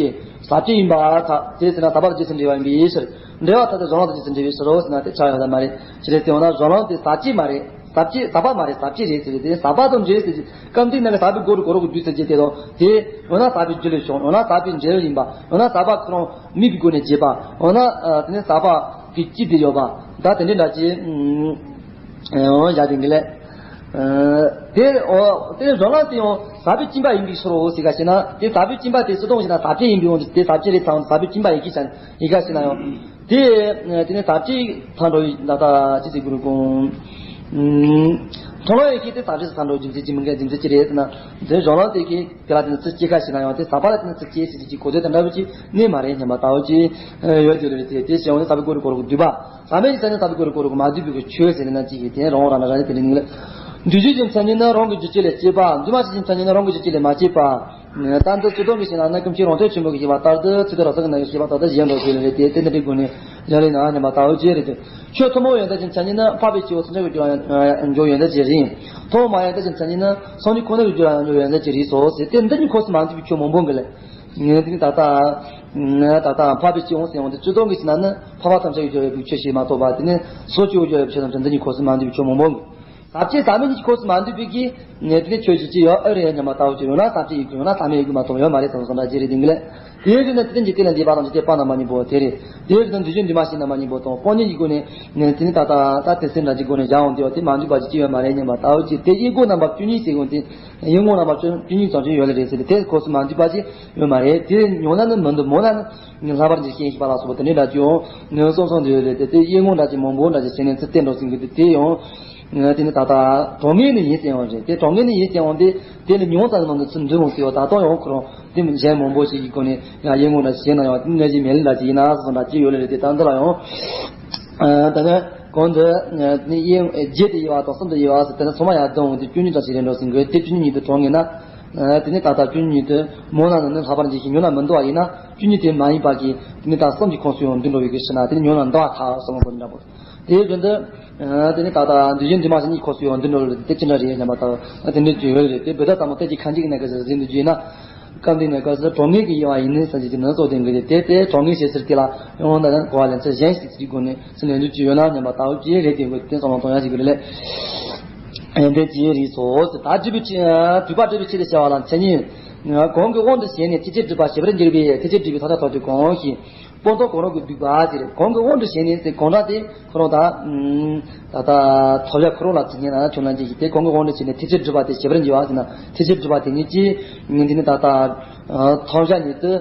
ཅན། ཟག་བཅས་ཡིན་པ་ཐ་དེ་ཟེར་ན་ཟག་པ་དང་རྗེས་སུ་འབྲེལ་བ་ཡིན་པའི་ཕྱིར། འབྲེལ་བ་ཐ་དེ་གཞན་ལ་དང་རྗེས་སུ་འབྲེལ་བའི་ཕྱིར་རོ་ཟེར་ན་དེ་ཆགས་ཡོད་ལ་མ་རེད། ཅི་རེད་དེ་འོ་ན་གཞན་ལ་དེ་ཟག་བཅས་མ་རེད། ཟག་བཅས་ཟག་པ་མ་རེད། ཟག་བཅས་རེད་ཟེར་དེ་ཟག་པ་དང་འབྲེལ་ཟེར་གྱི་སྐབས་འདི་ན་གི་ཟག་པའི་སྒོ་རུ་གོ་རུ་གི་དུས་ཟེར་གྱི་དེ་དང་དེ་འོ་ན་ཟག་པའི་རྒྱུ་ལས་བྱུང་། འོ་ན་ཟག་པའི་འབྲས་བུ་ཡིན་པ། འོ་ན་ཟག་པ་ཁོ་རང་མིག་གི་སྒོ་ནས་བྱས་པ། འོ་ན་དེ་ནས་ཟག་པ་གི་སྐྱིད་དེ་ཡོད་པ། ད་དེ་འདྲ་འདྲ་ཅི་འོ་བཞག་དེ་འདི་ལས། དེ་འོ་དེ་རང་ལ་དེ་ཡང་ཟག་པའི་སྦྱིན་པ་ཡིན་པའི་ཕྱིར་རོ་ཟེར་ག་ཞེ་ན། དེ་ཟག་པའི་སྦྱིན་པ་དེ་སུ་གཏོང་ཞེ་ན་ཟག་བཅས་ཡིན་པའི་དབང་དུ་དེ་ཟག་བཅས་རེད་ཚང་ཟག་པའི་སྦྱིན་པ་ཡིན་གི་ཞེ་ན་ཡིན་ག་ཞེ་ན་ཡང་། དེ་དེ་ནས་ཟག་བཅས་ཚང་འགྲོ་ཡི་ད་ལྟ་ཅི་ཟེར་དགོས་རུང་གོང་། ཁྲོ་ལོ་ཡི་གི་དེ་ཟག་བཅས་ཚང་འགྲོ་རྒྱུ་མཚན་ཅི་མིན་ག་རྒྱུ་མཚན་ཅི་རེད་ཟེར་ན། དེ་རང་ལ་དེ་གི་དེ་ལ་དེ་ནས་ཚིག་སྐྱེ་ག་ཞེ་ན་ཡང་དེ་ཟག་པ་ལ་དེ་ནས་ཚིག་སྐྱེ་ཟེར་གྱི་གོ་དོན་དེ་འདྲ་བོ་ཅི་གནས་མ་རེད་སྙམ་པ་ལྟ་བུ་ཅི་ཡོད་དེ་རེད། དེ་དེ་བྱས་འོང་དེ་ཟག་པའི་སྒོ་རུ་གོ་རུ་གི་སྡུད་པ། ཟག་མེད་ཀྱི་མཚན་ཉིད་ཟག་པའི་སྒོ་རུ་གོ་རུ་གོ་མ་བསྡུས་པའི་གི་ཆོས་ཟེར་ན་ཅི་ཡིན་དེ་རང་རང་ན་རང་ཡིན་དེ་ལས་ནི་ལ། འདུས་བྱས་ཀྱི་མཚན་ཉིད་ནི་རང་གི་རྒྱུ་ཅི་ལས་སྐྱེས་པ། འདུས་མ་བྱས་ཀྱི་མཚན་ཉིད་ནི་རང་གི་རྒྱུ་ཅི་ལས་མ་སྐྱེས་པ། ད་འདི་སྤྱི་དོན་གྱི་ཞེ་ན་ནི་ཀུན་མཁྱེན་རང་རྒྱལ་ཆེན་པོ་གིས་ཞེས་པ་ལྟར་དུ་ཚིག་དོན་རབ་གསལ་གྱི་ནང་གི་ཞེས་པ་ལྟར་དུ་གཞན་དུ་ཞེས་ལ་རེད་དེ་དེ་འདི་འདྲའི་སྒོ་ནས་ཡང་ལས་ན་སྙམ་པ་ལྟ་བུ་ཅི་རེད་དེ། ཆོས་ཐུན་མོང་ཡོན་ཏན་གྱི་མཚན་ཉིད་ནི་འཕགས་པའི་སྐྱེ་བོ་ཚུན་ཆད་ཀྱི་འགྱུར་བ་ཡོན་ཏན་གྱི་རིགས། ཐུན་མོང་མ་ཡོན་ཏན་གྱི་མཚན་ཉིད་ནི་སངས་རྒྱས་ཁོ་ན་གི་རྒྱུ་ལ་ཡང་འགྱུར་བའི་ཡོན་ཏན་གྱི་རིགས་སོ་ཟེར་ཏེ་འདི་གཉིས་ཁོངས་སུ་མ་འདུས་པའི་ཆོས་མང་པོ་འགའ་ལས། ངས་འདི་ནི་ད་ལྟ་ད་ལྟ་འཕགས་པའི་སྐྱེ་བོ་ཟེར་ཡོང་དུས་སྤྱི་དོན་གྱི་ཕྱིར་ན་ནི་འཕགས་པ་ཐམས་ཅད་ཀྱི་རྒྱུ་ཡོད་པའི་ཆོས་ཤིག་མ་གཏོགས་པ་དེ་ནི་སོ་སྐྱེ་བོ་རྒྱུ་ཡོད་པའི་ཆོས་ཐམས་ཅད་འདི་གཉིས་ཁོངས་སུ་མ་འདུས་པའི་ཆོས་མང་པོ་འགའ། ཟག་བཅས་ཟག་མེད་གཉིས་ཀྱི་ཁོངས་སུ་མ་འདུས་པའི་གི་ངས་དེ་ནི་ཆོས་ཅི་ཅི་ཡོད་ཨེ་རེད་སྙམ་པ་ལྟ་བུ་ཅི་ཡོད་ན་ཟག་བཅས་ཡིན་དགོས་ན་ཟག་མེད་ཡིན་དགོས་མ་གཏོགས་ཡོད་མ་རེད་ཟེར་སོང་འདྲ་ཅི་རེད་དེ་འགའ་ལས། དེའི་རིགས་ནི་དེ་ལྟར་འཇིག་རྟེན་ལས་འདས་པ་དང་འཇིག་རྟེན་པ་རྣམ་པ་གཉིས་པོ་དེ་རེད། དེའི་རིགས་ནི་འདུས་བྱས་འདུས་མ་བྱས་རྣམ་པ་གཉིས་པོ་དང་སྤང་གཉེན་གྱི་སྒོ་ནས་ནས་དེ་ནི་ད་ལྟ་ད་དེ་སེམས་འདྲ་གྱི་སྒོ་ནས་བཞག་འོང་དེ་བ་དེ་མ་འདུས་པ་ཅི་ཅི་ཡོད་མ་རེད་སྙམ་པ་ལྟ་བུ་ཅི་དེ་དབྱེ་སྒོ་རྣམ་པ་བཅུ་གཉིས་ཟེར་དགོས་དེ། དབྱེ་སྒོ་རྣམ་པ་བཅུ་གཉིས་ཙམ་ཅིག་ཡོད་ལེ་རེད་ཟེར་ཏེ་དེ་ཁོངས་སུ་མ་འདུས་པ་ཅི་ཡོད་མ་རེད། དེ་ཉུང་ན་ནི་མི་འདུ་མང་ན་ནི་ལྷག་པར་འཇིག་རྟེན་ཞེས་པ་ལ་སོགས་པ་དེ་འདྲའི་འདྲ་ཅིག་ཡོང་ངོ་སོང་སོང་འདུས་ཡོད་རེད་དེ་དེ་དབྱེ་སྒོ་འདྲ་ཅིག་མང་པོ་འདྲ་ཅིག་བྱས་ནས་ཚུར་བསྟན་འགྲོ་ཟིན་གི་འདུག་དེ་ཡང་དེ་ནི་ད་ལྟ་གྲངས་ངེས་ནི་ཡིན་ཟེར་ཡོང་རེད་དེ་གྲངས་ངེས་ནི་ཡིན་ཟེར་ཡོང་དེ་དེ་ནི་ཉུང་ཙམ་ནང་དུ་ཚུར་འདུས་འོང་ཟེར་བ་ད་དུང་ཡང་ཁོ་རང་དེ་གཞན་མང་པོ་ཞིག་གི་སྒོ་ནས་ཡང་དབྱེ་སྒོ་འདྲ་ཅིག་བྱས་ན་ཡང་དེ་ནི་ངེས་ཅིག་མེད་ལ་འདྲ་ཅིག་ཡིན་ན་སོང་འདྲ་ཅིག་ཡོད་ལེ་རེད་དེ་ད་འདི་ལ་ཡང་ད་ནི་གོང་དུ་ནི་དབྱེ་བརྒྱད་དུ་དབྱེ་བ་དང་གསུམ་དུ་དབྱེ་བ་ཟེར་དེ་ནི་ཚང་མ་ཡར་བསྡུས་འོང་དེ་བཅུ་གཉིས་ཙམ་ཞིག་རེད་འགྲོ་ཟིན་གི་དེ་བཅུ་གཉིས་ཉིད་དུ་གྲངས་ངེས་ན། དེ་ནི་ད་ལྟ་བཅུ་གཉིས་དུ་མང་ན་ནི་ལྷག་པར་འཇིག་ཞིང་ཉུང་ན་མི་འདུ་བ་ཡིན་ན་བཅུ་གཉིས་དེ་མ་ཡིན་པ་གི་དེ་ནི་ད་གསུམ་གྱི་ཁོངས་སུ་ཡང་འདུས་འགྲོ་བའི་གི་ཕྱིར་ན་དེ་ནི་ཉུང་ན་འདུ་བ་ཐལ་གསུམ་པོ་འདི་འདྲ་པོ། དེའི་རྒྱུན་དུ་དེ་ནི་ད་ལྟ་འདུས་བྱས་འདུས་མ་བྱས་གཉིས་ཁོངས་སུ་ཡང་འདུས་འགྲོ་བ་དེ་ཅི་འདྲ་རེད་སྙམ་པ་ལྟ་བུ་དེ་འདྲའི་རྒྱུ་ཡོད་རེད་དེ་བུ་ད་ཚང་མ་གཏན་གྱི་ཁ་འཇིག་གནས་སྐབས་སུ་ཟིན་དུ་བརྗོད་ན། སྐབས་འདི་ནས་སྐབས་སུ་གྲངས་ངེས་ཀྱི་དབྱེ་བ་ཡིན་ནི་ཟེར་གྱི་དེ་ནི་གཙོ་དོན་གྱི་རེད་དེ་དེ་གྲངས་ངེས་བྱེད་ཟེར་དེ་ལ་ཡང་ད་ནི་གོ་བ་ལེན་ཚུལ་གཞན་ཞིག་ཅིག་སྒོ་ནས་སུ་ལེན་དུ་ཅི་ཡོད་ན་སྙམ་པ་ལྟ་བུ་ཅི་རེད་དེ་དགོས་དེ་ཚང་མ་གཏོང་ཡ་ཞིག་གི་རེད་ལས། དེ་ཅི་རེད་སོ་ཟེར་ད་སྒྲུབ་པའི་ཆེད་སྒྲུབ་པ་སྒྲུབ་པའི་ཆེད་དུ་བྱ་བ་ལ་མཚན་ཉིད། གང་གི་དབང་དུ་བྱས་ནས་ཐེག་ཆེན་སྒྲུབ་པ་བྱེད་པར་འགྱུར་བའི་ཐེག་ཆེན་སྒྲུབ་པའི་ཐབས་ལ་ཐོགས་ཏེ་གང་ཞིག་སྤངས་རྟོགས་གང་རུང་གི་སྡིག་པ་ཟེར་གང་གི་དབང་དུ་བྱས་ནས་ཟེར་གང་འདྲ་དེ་ཁོ་རང་ད། ད་ལྟ་ཐོབ་ཡ་ཁོ་རང་ལ་ཚིག་ཉན་ན་ཁྱོད་ལ་འཇིགས་ཤིག་དེ་གང་གི་དབང་དུ་བྱས་ནས་ཐེག་ཆེན་སྒྲུབ་པ་དེ་བྱེད་པར་འགྱུར་བ་ཟེར་ན་ཐེག་ཆེན་སྒྲུབ་པ་དེ་ཉིད་ཀྱིས་འདི་ནི་ད་ལྟ་ཐོབ་ཡ་ཉིད་དུ་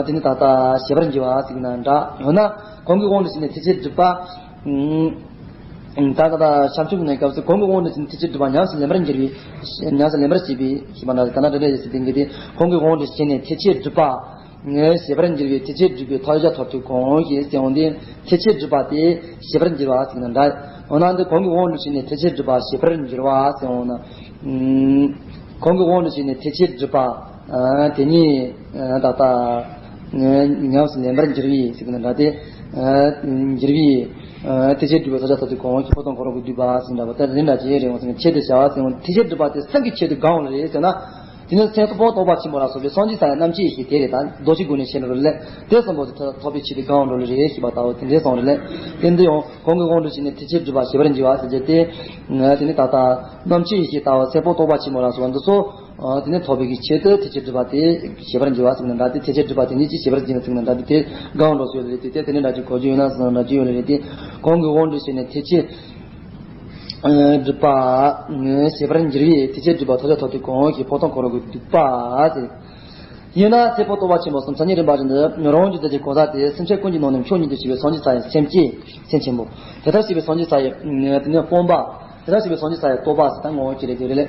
འདི་ནི་ད་ལྟ་བྱེད་པར་འགྱུར་བ་ཟེར་ན་འདྲ་ཡང་ན་གང་གི་དབང་དུ་བྱས་ནས་ཐེག་ཆེན་སྒྲུབ་པ། ད་ལྟ་བྱམས་ཆུང་གི་གནས་སྐབས་སུ་གང་གི་དབང་དུ་བྱས་ནས་ཐེག་ཆེན་སྒྲུབ་པ་ཉམས་སུ་ལེན་པར་འགྱུར་བའི་ཉམས་སུ་ལེན་པར་བྱེད་པའི་ཞེས་པ་ན་ད་ན་འདྲ་འདྲ་ཡོད་ཟེར་དེ་འགི་དེ་གང་གི་དབང་དུ་བྱས་ནས་ཐེག་ཆེན་སྒྲུབ་པ། ངས་བྱེད་པར་འགྱུར་བའི་ཐེག་ཆེན་སྒྲུབ་པའི་ཐབས་ཤེས་ཐོབ་ཐུབ་གང་ཞེས་ཟེར་འོང་དུས་ཐེག་ཆེན་སྒྲུབ་པ་དེ་བྱེད་པར་འགྱུར་བ་ཟེར་ན་འདྲ། འོ་ན་འདི་གང་གི་དབང་དུ་བྱས་ནས་ཐེག་ཆེན་སྒྲུབ་པ་བྱེད་པར་འགྱུར་བ་ཟེར་འོང་ན། གང་གི་དབང་དུ་བྱས་ནས་ཐེག་ཆེན་སྒྲུབ་པ་དེ་ཉིད་ད་ལྟ་ཉམས་སུ་ལེན་པར་འགྱུར་བའི་ཟེར་ན་འདྲ་སྟེ། འགྱུར་བའི་ཐེག་ཆེན་སྒྲུབ་པའི་ཐབས་ཤེས་ཐོབ་ཐུབ་གང་ཞེས་སྤངས་རྟོགས་གང་རུང་གི་སྡིག་པ་ཟེར་ན་འདྲ་བ་དེ་རིགས་འདྲ་ཅི་རེད་འོང་ཟེར་ན་ཆེད་དུ་བྱ་བ་ཟེར་འོང་ཐེག་ཆེན་སྒྲུབ་པ་དེ་སེམས་ཀྱི་ཆེད་དུ་གང་ལ་རེད་ཟེར་ན། དེ་ནི་སེམས་སྤངས་རྟོགས་པ་ཆེན་པོ་ལ་སོགས་པའི་སངས་རྒྱས་ས་ཡི་རྣམ་མཁྱེན་ཡེ་ཤེས་དེ་རེད་ད་རྡོ་རྗེ་སྒོ་ནས་བཤད་ན་རོ་ལས་དེ་གསུམ་པོ་དེ་ཐོབ་པའི་ཆེད་དུ་གང་འགྲོ་ལེ་རེད་ཞེས་པ་ལྟ་བུ་དེ་འདྲའི་གསུང་རེད་ལས། དེ་འདི་ཡང་གང་གི་དབང་དུ་བྱས་ནས་ཐེག་ཆེན་སྒྲུབ་པ་བྱེད་པར་འགྱུར་བ་ཟེར་རྒྱུ་དེ། དེ་ནི་ད་ལྟ་རྣམ་མཁྱེན་ཡེ་ཤེས་ལྟ་བུ་སེམས་སྤངས་རྟོགས་པ་ཆེན་པོ་ལ་སོགས་པ་འདི་ཚོ། དེ་ནི་ཐོབ་པའི་གི་ཆེད་དུ་ཐེག་ཆེན་སྒྲུབ་པ་དེ་བྱེད་པར་འགྱུར་བ་ཟེར་ན་འདྲ་སྟེ་ཐེག་ཆེན་སྒྲུབ་པ་དེ་ཉིད་ཀྱིས་བྱེད་པར་འགྱུར་ཟེར་ན་འདྲ་སྟེ་དེ་གང་འགྲོ་སོགས་རེད་དེ་དེ་དེ་ནི་འདྲ་ཅིག་གོ་རྒྱུ་ཡོད་ན་ཟེར་ན་འདྲ་ཅིག་ཡོད་ལེ་རེད་དེ། གང་གི་དབང་དུ་བྱས་ནས་ཐེག་ཆེན། སྒྲུབ་པ། བྱེད་པར་འགྱུར་བའི་ཐེག་ཆེན་སྒྲུབ་པ་ཐོབ་བྱ་ཐོབ་ཐུབ་གང་ཞེས་སྤངས་རྟོགས་གང་རུང་གི་སྡིག་པ་སྟེ། ཡིན་ན་ཚེ་འཕོས་རྟོགས་པ་ཆེན་པོ་གསུམ་མཚན་ཉིད་རིམ་པ་བཞིན་དུ་རང་རྒྱུད་དེ་གི་གང་ཟག་དེ་སེམས་ཅན་ཀུན་གྱི་ནང་ནས་མཆོག་ཉིད་དུ་གྱུར་པའི་སངས་རྒྱས་ས་ཡི་སེམས་བསྐྱེད་སེམས་ཆེན་པོ། དེ་ལྟར་བྱས་པའི་སངས་རྒྱས་ས་ཡི་དེ་ནས་སྤངས་པ། དེ་ལྟར་བྱས་པའི་སངས་རྒྱས་ས་ཡི་རྟོགས་པ་ཟེར་ད་ངོ་བོ་ཅི་རེད་དེ་རེད་ལས།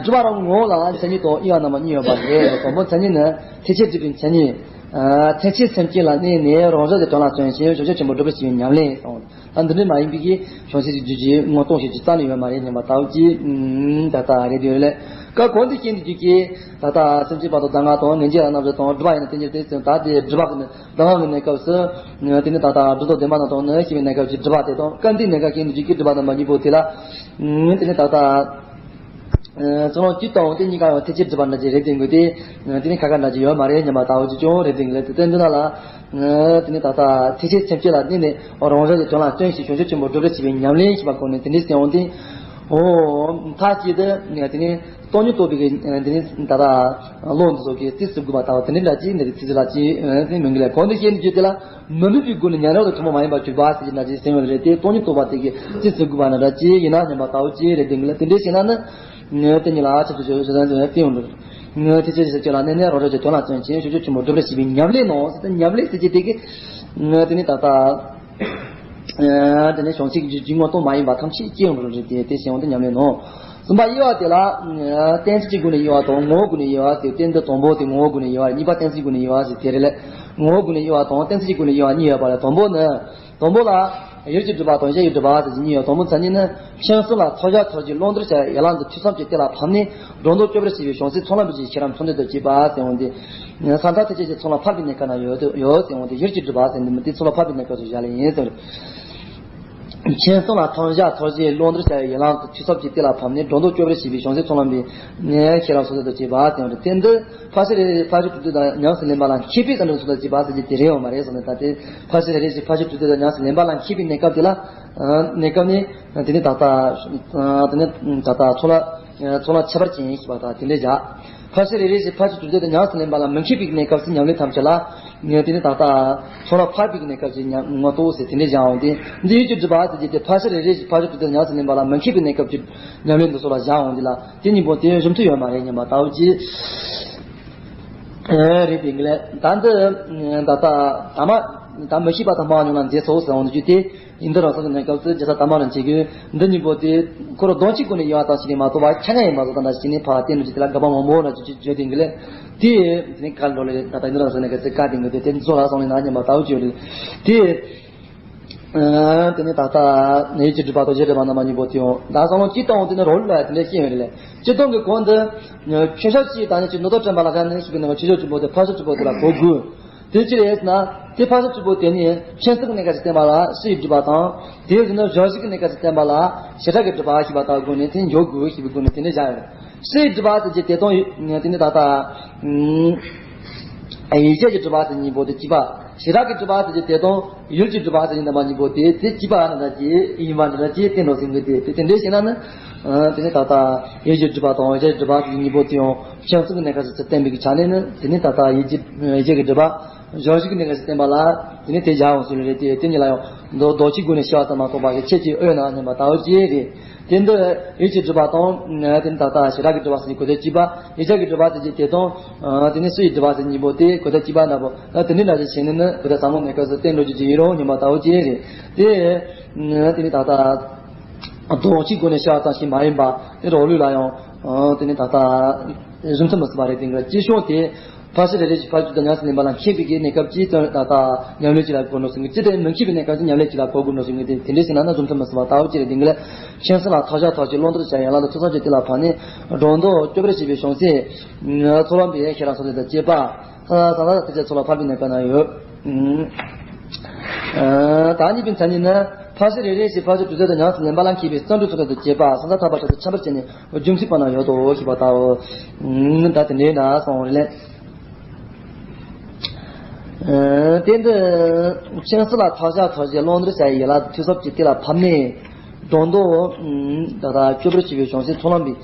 སྒྲུབ་པ་རང་ངོ་བོ་ལ་མཚན་ཉིད་དང་དབྱེ་བ་རྣམ་པ་གཉིས་ཡོད་པ་རེད། དང་པོ་མཚན་ཉིད་ནི་ཐེག་ཆེན་སྒྲུབ་པའི་མཚན་ཉིད། ཐེག་ཆེན་སེམས་བསྐྱེད་ལ་གནས་ནས་རང་བཞིན་གྱི་དོན་ལ་བརྩོན་ཞིང་བྱང་ཆུབ་ཆེན་པོ་སྒྲུབ་པར་བྱེད་པའི་ཉམས་ལེན་དང་། ད་འདི་འདྲ་མ་ཡིན་པའི་གི་བྱང་ཆུབ་ཀྱི་རྒྱུ་ཅིག་ངོ་སྟོང་ཞིག་ཅིག་རྩ་ནས་ཡོད་མ་རེད་སྙམ་པ་ལྟ་བུ་ཅིག་ད་ལྟ་རེད་དེ་ཡོད་ལས། སྐབས་གོང་དུ་བཤད་འདི་རྒྱུ་གི་ད་ལྟ་སེམས་ཅན་བར་དུ་གདམས་ངག་དང་ངེས་འབྱེད་ལ་རྣམ་གཞག་དང་སྒྲུབ་པ་ཡིན་ན་རྟེན་འབྱེད་དེ་ད་དེ་སྒྲུབ་པ་གི་གདམས་ངག་གི་གནས་སྐབས་སུ་དེ་ནི་ད་ལྟ་སྒྲུབ་ཐབས་བདེན་པ་རྣམས་དང་ནི་ཞེས་པའི་གནས་སྐབས་ཀྱི་སྒྲུབ་པ་དེ་དང་སྐབས་འདིའི་གནས་སྐབས་ཀྱི་འདི་རྒྱུ་གི་སྒྲུབ་པ་རྣམ་པ་གཉིས་པོ་དེ་ལ་དེ་ནི་ད་ལྟ། ཚོར་བ་སྐྱིད་དང་དེ་གཉིས་ཀ་ཡང་ཐེག་ཆེན་སྒྲུབ་པ་འདྲ་ཅིག་རེད་དེ་དགོས་ཏེ། དེ་ནི་ཁ་ཁ་འདྲ་ཅིག་ཡོད་མ་རེད་སྙམ་པ་ལྟ་བུ་ཅིག་ཀྱང་རེད་དེ་ལས་དེ་ལྟར་འདི་ན་ལ། དེ་ནི་ད་ལྟ་ཐེག་ཆེན་སེམས་བསྐྱེད་ལ་གནས་ནས་རང་རང་གི་དོན་ལ་བརྩོན་ཞིང་བྱང་ཆུབ་ཆེན་པོར་སྒྲུབ་པར་བྱེད་པའི་ཉམས་ལེན་ཞེས་པ་གོ་ནས་དེ་འདྲའི་སེམས་འོང་སྟེ། ཨོ། མཐའ་གཅིག་ཏུ་དེ་ནི་སྟོང་ཉིད་རྟོགས་པའི་གི་དེ་ནི་ད་ལྟ་བློ་འདི་ཚོ་གི་རྩིས་སུ་དགོས་པ་ལྟ་བུ་དེ་འདྲའི་འདྲ་ཅིག་འདི་རེད་ཚིག་ལ་ཅིག་མིང་གི་ལས་གོང་དུ་བཤད་ནས་བརྗོད་དེ་ལ་མི་དམིགས་པའི་སྒོ་ནས་ཉམས་ལེན་དུ་ཐུན་མོང་མ་ཡིན་པར་གྱུར་པ་ཟེར་གྱི་འདྲ་ཅིག་སེམས་ཡོད་རེད་དེ། སྟོང་ཉིད་རྟོགས་པ་དེ་གི་རྩིས་སུ་དགོས་པ་འདྲ་ཅིག་ཡིན་ན་སྙམ་པ་ལྟ་བུ་ཅིག་རེད་དེ་འདྲའི་བཤད་ན་ནི། དེ་ཉིད་ལ་ཆབས་ཅིག་ཆོས་ཅན་ཅན་སྟེ་ཡོང་འགྲོ། ཐེག་ཆེན་སེམས་བསྐྱེད་ལ་གནས་ནས་རང་རང་གི་དོན་ལ་བརྩོན་ཅིང་བྱང་ཆུབ་ཆེན་པོར་སྒྲུབ་པར་བྱེད་པའི་ཉམས་ལེན་ནོ་ཟེར་ཏེ། ཉམས་ལེན་ཟེར་གྱི་དེ་གི་དེ་ནི་ད་ལྟ་དེ་ནི་བྱང་སེམས་ཀྱི་རྒྱུ་ངོ་སྟོང་མ་ཡིན་པ་ཐམས་ཅད་སྐྱེ་ཡོང་འགྲོ་རེད་དེ། དེ་བྱེད་ཡོང་དུས་ཉམས་ལེན་ནོ། གསུམ་པ་དབྱེ་བ་དེ་ལ་གཏན་ཚིགས་ཀྱི་སྒོ་ནས་དབྱེ་བ་དང་ངོ་བོའི་སྒོ་ནས་དབྱེ་བ་ཟེར། རྟེན་འབྲེལ་དང་པོ་དེ་ངོ་བོའི་སྒོ་ནས་དབྱེ་བ། གཉིས་པ་གཏན་ཚིགས་ཀྱི་སྒོ་ནས་དབྱེ་བ་ཟེར་དེ་རེད་ལས། ངོ་བོའི་སྒོ་ནས་དབྱེ་བ་དང་གཏན་ཚིགས་ཀྱི་སྒོ་ནས་དབྱེ་བ་གཉིས་ཡོད་པ་ལས། དང་པོ་ནི། དང་པོ་ལ། ཡུལ་གྱི་སྒྲུབ་པ་དང་གཞན་གྱི་སྒྲུབ་པ་ཟེར་གྱི་གཉིས་ཡོད། དང་པོ་མཚན་ཉིད་ནི། མཁྱེན་གསུམ་ལ་མཐོང་བྱ་ཐོས་བྱེད་བླང་དོར་བྱ་བའི་ཡན་ལག་འདི་ཐོས་བསམ་གྱིས་གཏན་ལ་ཕབ་ནས་སྒྲོ་འདོགས་གཅོད་པར་བྱེད་པའི་བྱང་སེམས་ཚོགས་ལམ་པའི་ཆོས་ཤེས་རབ་མཚོན་དོན་དུ་བྱེད་པ་ཟེར་འོང་སྟེ། ས་མཐའ་ཐམས་ཅད་ཀྱི་ཚོགས་ལམ་ཕར་ཕྱིན་གནས་སྐབས་ན་ཡོད་ཡོད་ཟེར་འོང་སྟེ། ཡུལ་གྱི་སྒྲུབ་པ་ཟེར་འདི་མི་དེ་ཚོགས་ལམ་ཕར་ཕྱིན་གནས་སྐབས་སུ་བཞག་ལེ་ཡིན་ཟེར། མཁྱེན་གསུམ་ལ་མཐོང་བྱ་ཐོས་བྱེད་བླང་དོར་བྱ་བའི་ཡན་ལག་འདི་ཐོས་བསམ་གྱིས་གཏན་ལ་ཕབ་ནས་སྒྲོ་འདོགས་གཅོད་པར་བྱེད་པའི་བྱང་སེམས་ཚོགས་ལམ་པའི་ཆོས་ཤེས་རབ་མཚོན་དོན་དུ་བྱེད་པ་ཟེར་འོང་སྟེ། དེ་འདི། ཕར་ཕྱིན་རེ་རེ་ཕར་ཕྱིན་དྲུག་སྡུད་དང་ཉམས་སུ་ལེན་པ་ལ་མཁས་པའི་བསམ་གཏན་ཚོགས་ལ་བྱེད་པ་ཟེར་གྱི་དེ་རེད་ཡོད་མ་རེད་ཟེར་ནས། ད་དེ་ཕར་ཕྱིན་རེ་རེ་ཞིག་ཕར་ཕྱིན་དྲུག་སྡུད་དང་ཉམས་སུ་ལེན་པ་ལ་མཁས་པའི་གནས་སྐབས་དེ་ལ། གནས་སྐབས་ནི། དེ་ནི་ད་ལྟ། དེ་ནི་ད་ལྟ་ཚོགས་ལ་ཚོགས་ལ་ཁྱད་པར་ཅན་ཞེས་པ་དང་དེ་འདྲའི་བཞག་ཕར་ཕྱིན་རེ་རེ་ཞིག་ཕར་ཕྱིན་དྲུག་སྡུད་དང་ཉམས་སུ་ལེན་པ་ལ་མི་མཁས་པའི་གནས་སྐབས་སུ་ཉམས་ལེན་ཐམས་ཅད་ལ། དེ་ནི་ད་ལྟ་ཚོགས་ལ་ཕར་ཕྱིན་གནས་སྐབས་ཀྱི་ཉམས་ངོ་ཐོག་ཟེར་དེ་འདྲའི་བཞག་འོང་སྟེ། འདི་ཡུལ་གྱི་སྒྲུབ་པ་ཟེར་གྱི་དེ་ཕར་ཕྱིན་རེ་རེ་ཞིག་ཕར་ཕྱིན་དྲུག་སྡུད་དང་ཉམས་སུ་ལེན་པ་ལ་མི་མཁས་པའི་གནས་སྐབས་ཀྱི་ཉམས་ལེན་དུ་སོགས་ལ་བཞག་འོང་དེ་ལ། དེ་གཉིས་པོ་དེ་གཞོན་མཐུ་ཡོད་མ་རེད་སྙམ་པ་ལྟ་བུ་ཅིག་ཨེ། རེད་དེ་གི་ལས། ད་འདི་ད་ལྟ་ད་མ་ད་མི་ཤེས་པ་དང་སྨྲ་བ་ཉོན་ལ་མཛེས་སོ་ཟེར་འོང་དུས་དེ་ཡིན་འདི་རང་སོང་གི་གནས་སྐབས་སུ་རྒྱལ་ས་ད་མ་རང་བྱེད་དགོས། འདི་གཉིས་པོ་དེ་ཁོ་རང་དོན་གཅིག་སྒོ་ནས་དབྱེ་བ་དང་ཞིག་ནས་མ་གཏོགས་པ་ཆ་ཡང་ཡིན་མ་གཏོགས་ད་འདྲ་ཞིག་ནས་ཕ་བ་བསྟན་འགྲོ་ཅིག་དེ་ལ་དགག་པ་མང་པོ་ར་ཅིག་ཅིག་བརྗོད་དེ་གི་ལས། དེ་དེ་ནས་ག་འགྲོ་ལས་ད་ལྟ་ཡིན་འདི་རང་སོང་གནས་སྐབས་སུ་བཀའ་དེ་གི་དེ་དེ་ཚོ་ལ་སོང་ལས་ན་སྙམ་པ་ལྟ་བུ་ཅིག་ཡོད་རེད་དེ། དེ་ནི་ད་ལྟ་ཡུལ་གྱི་སྒྲུབ་པ་དང་གཞན་སྒྲུབ་པ་རྣམ་པ་གཉིས་པོ་དེ་ཡང་ད་སང་ལོ་སྤྱིར་བཏང་དེ་ནི་རོ་ལུགས་ལ་དེ་འདྲ་ཤེས་ཡོད་རེད་ལས། སྤྱིར་བཏང་གི་གོང་དུ། ཆོས་ཕྱོགས་སྤྱིའི་ད་ནི་ཅིག་ནོར་དོ་དྲན་པ་ལ་ཁ་ནི་ཞིག་གི་ནང་ཆོས་ཕྱོགས་གཅིག་པོ་དེ་ཕར་ཕྱོགས་གཅིག་པོ་དེ་ལ་གོ་དགོས། དེ་ཅི་རེད་ཟེར་ན། དེ་ཕར་ཕྱོགས་གཅིག་པོ་དེ་ནི་མཁྱེན་གསུམ་གྱི་གནས་སྐབས་སུ་བསྟན་པ་ལ་སྤྱི་ཡི་སྒྲུབ་པ་དང་། དེའི་རྗེས་ནི་སྦྱོར་བཞི་གི་གནས་སྐབས་སུ་བསྟན་པ་ལ་བྱེ་བྲག་གི་སྒྲུབ་པ་ཞེས་པ་ལྟ་བུ་སྒོ་ནས་དེ་འཇོག་དགོས་ཞེས་པའི་སྒོ་ནས་དེ་འདྲ་བཞག་ཡོད། སྤྱི་ཡི་སྒྲུབ་པ་ཟེར་གྱི་དེ་དང་དེ་ནི་ད་ལྟ། ཡིད་བྱེད་ཀྱི་སྒྲུབ་པ་ཟེར་གཉིས་པོ་དེ་གཅིག་པ། བྱེ་བྲག་གི་སྒྲུབ་པ་ཟེར་གྱི་དེ་དང་ཡུལ་གྱི་སྒྲུབ་པ་ཟེར་གཉིས་པོ་དེ་དེ་གཅིག་པ་འདྲ་ཅིག་ཡིན་པ་འདྲ་ཅིག་བསྟན་འགྲོ་ཟིན་གྱི་དེ་དེ་དེ་འདྲའི་བྱས་ན་ནི། དེ་ནི་ད་ལྟ་ཡིད་ཀྱི་སྒྲུབ་པ་དང་ཡིད་བྱེད་ཀྱི་སྒྲུབ་པ་ཟེར་གཉིས་པོ་དེ་ཡང་མཁྱེན་གསུམ་གྱི་གནས་སྐབས་སུ་བསྟན་པའི་ཆ་ནས་ནི། དེ་ནི་ད་ལྟ་ཡིད་ཀྱི་ཡིད་བྱེད་ཀྱི་སྒྲུབ་པ། སྦྱོར་བཞི་གི་གནས་སྐབས་སུ་བསྟན་པ་ལ་དེ་ནི་དེ་བཞག་འོང་ཟེར་རེད་དེ། དེ་གཉིས་ལ་ཡང་མདོ་མདོ་གཅིག་སྒོ་ནས་བཤད་པ་ཙམ་མ་གཏོགས་པ་གི་ཁྱད་ཀྱིས་དབུས་ན་སྙམ་པ་ལྟ་བུ་ཅིག་རེད། དེ་འདི་ཡིད་ཀྱི་སྒྲུབ་པ་དང་། དེ་ནི་ད་ལྟ་བྱེ་བྲག་གི་སྒྲུབ་པ་ཟེར་གྱི་གོ་དོན་གཅིག་པ། ཡིད་བྱེད་ཀྱི་སྒྲུབ་པ་ཟེར་གྱི་དེ་དང་། དེ་ནི་སྤྱི་ཡི་སྒྲུབ་པ་ཟེར་གཉིས་པོ་དེ་གོ་དོན་གཅིག་པ་འདྲ་པོ། ད་དེ་འདྲའི་འདྲ་ཞིག་བྱས་ནས་ནི་གོ་དོན་ཟབ་མོ་གནས་སྐབས་སུ་བསྟན་འགྲོ་རྒྱུ་ཅིག་ཡིན་རུང་སྙམ་པ་ལྟ་བུ་ཅིག་རེད། དེ། དེ་ནི་ད་ལྟ། མདོ་གཅིག་སྒོ་ནས་བཤད་པ་ཙམ་ཞིག་མ་ཡིན་པ་དེ་རོ་ལུགས་ལ་ཡང་། དེ་ནི་ད་ལྟ། གཞི་མཐུན་མི་སྲིད་པ་རེད། དེ་འདྲ་ཅིག་བྱུང་སྟེ། ཕར་ཕྱིན་རེ་རེ་བཞིན་ཕར་ཕྱིན་དུ་ཉམས་སུ་ལེན་པ་ལ་མཁས་པའི་གི་གནས་སྐབས་ཀྱི་དོན་ད་ལྟ་ཉམས་ལེན་གཅིག་ལ་གོ་འགྲོ་ཟིན་གྱི། ཅི་སྟེ་མི་མཁས་པའི་གནས་སྐབས་ཀྱི་ཉམས་ལེན་གཅིག་ལ་གོ་དགོས་འགྲོ་ཟིན་གྱི། དེ་དེ་འདྲའི་ཞིག་ན་ན་གཞི་མཐུན་མི་སྲིད་པ་ལྟ་བུ་ཅིག་རེད། དེ་འདྲ་ལས་མཁྱེན་གསུམ་ལ་མཐོང་བྱ་ཐོས་བྱེད་བླང་དོར་བྱ་ཡན་ལག་འདི་ཐོས་བསམ་གྱིས་གཏན་ལ་ཕབ་ནས་སྒྲོ་འདོགས་གཅོད་པར་བྱེད་པའི་བྱང་སེམས་ཚོགས་ལམ་པའི་ཤེས་རབ་མཚོན་དོན་དང་བཅས་པ། ས་ས་ཐམས་ཅད་ཚོགས་ལ་ཕར་ཕྱིན་གནས་སྐབས་ན་ཡོད། ད་གཉིས་པའི་མཚན་ཉིད་ནི། ཕར་ཕྱིན་རེ་རེ་བཞིན་ཕར་ཕྱིན་དྲུག་སྡུད་དུ་ཉམས་སུ་ལེན་པ་ལ་མཁས་པའི་བརྩོན་འགྲུས་ཚོགས་དོན་དང་བཅས་པ་སོང་ཙང་ཐར་པ་ཕྱོགས་སུ་འཆམ་པར་བྱས་ནས། རྒྱུ་མཚན་པ་ན་ཡོད་དོ་ཞེས་པ་ལྟ་བུ། ད་དེ་འདྲའི་ན་སོང་རེ་ལས། དེ་འདི་མཁྱེན་གསུམ་ལ་མཐོང་བྱ་ཐོས་བྱེད་བླང་དོར་བྱ་ཡི་ཡན་ལག་ཐོས་བསམ་གྱིས་གཏན་ལ་ཕབ་ནས། སྒྲོ་འདོགས་ད་ལྟ་གཅོད་པར་བྱེད་པའི་བྱང་སེམས་ཚོགས་ལམ་པའི་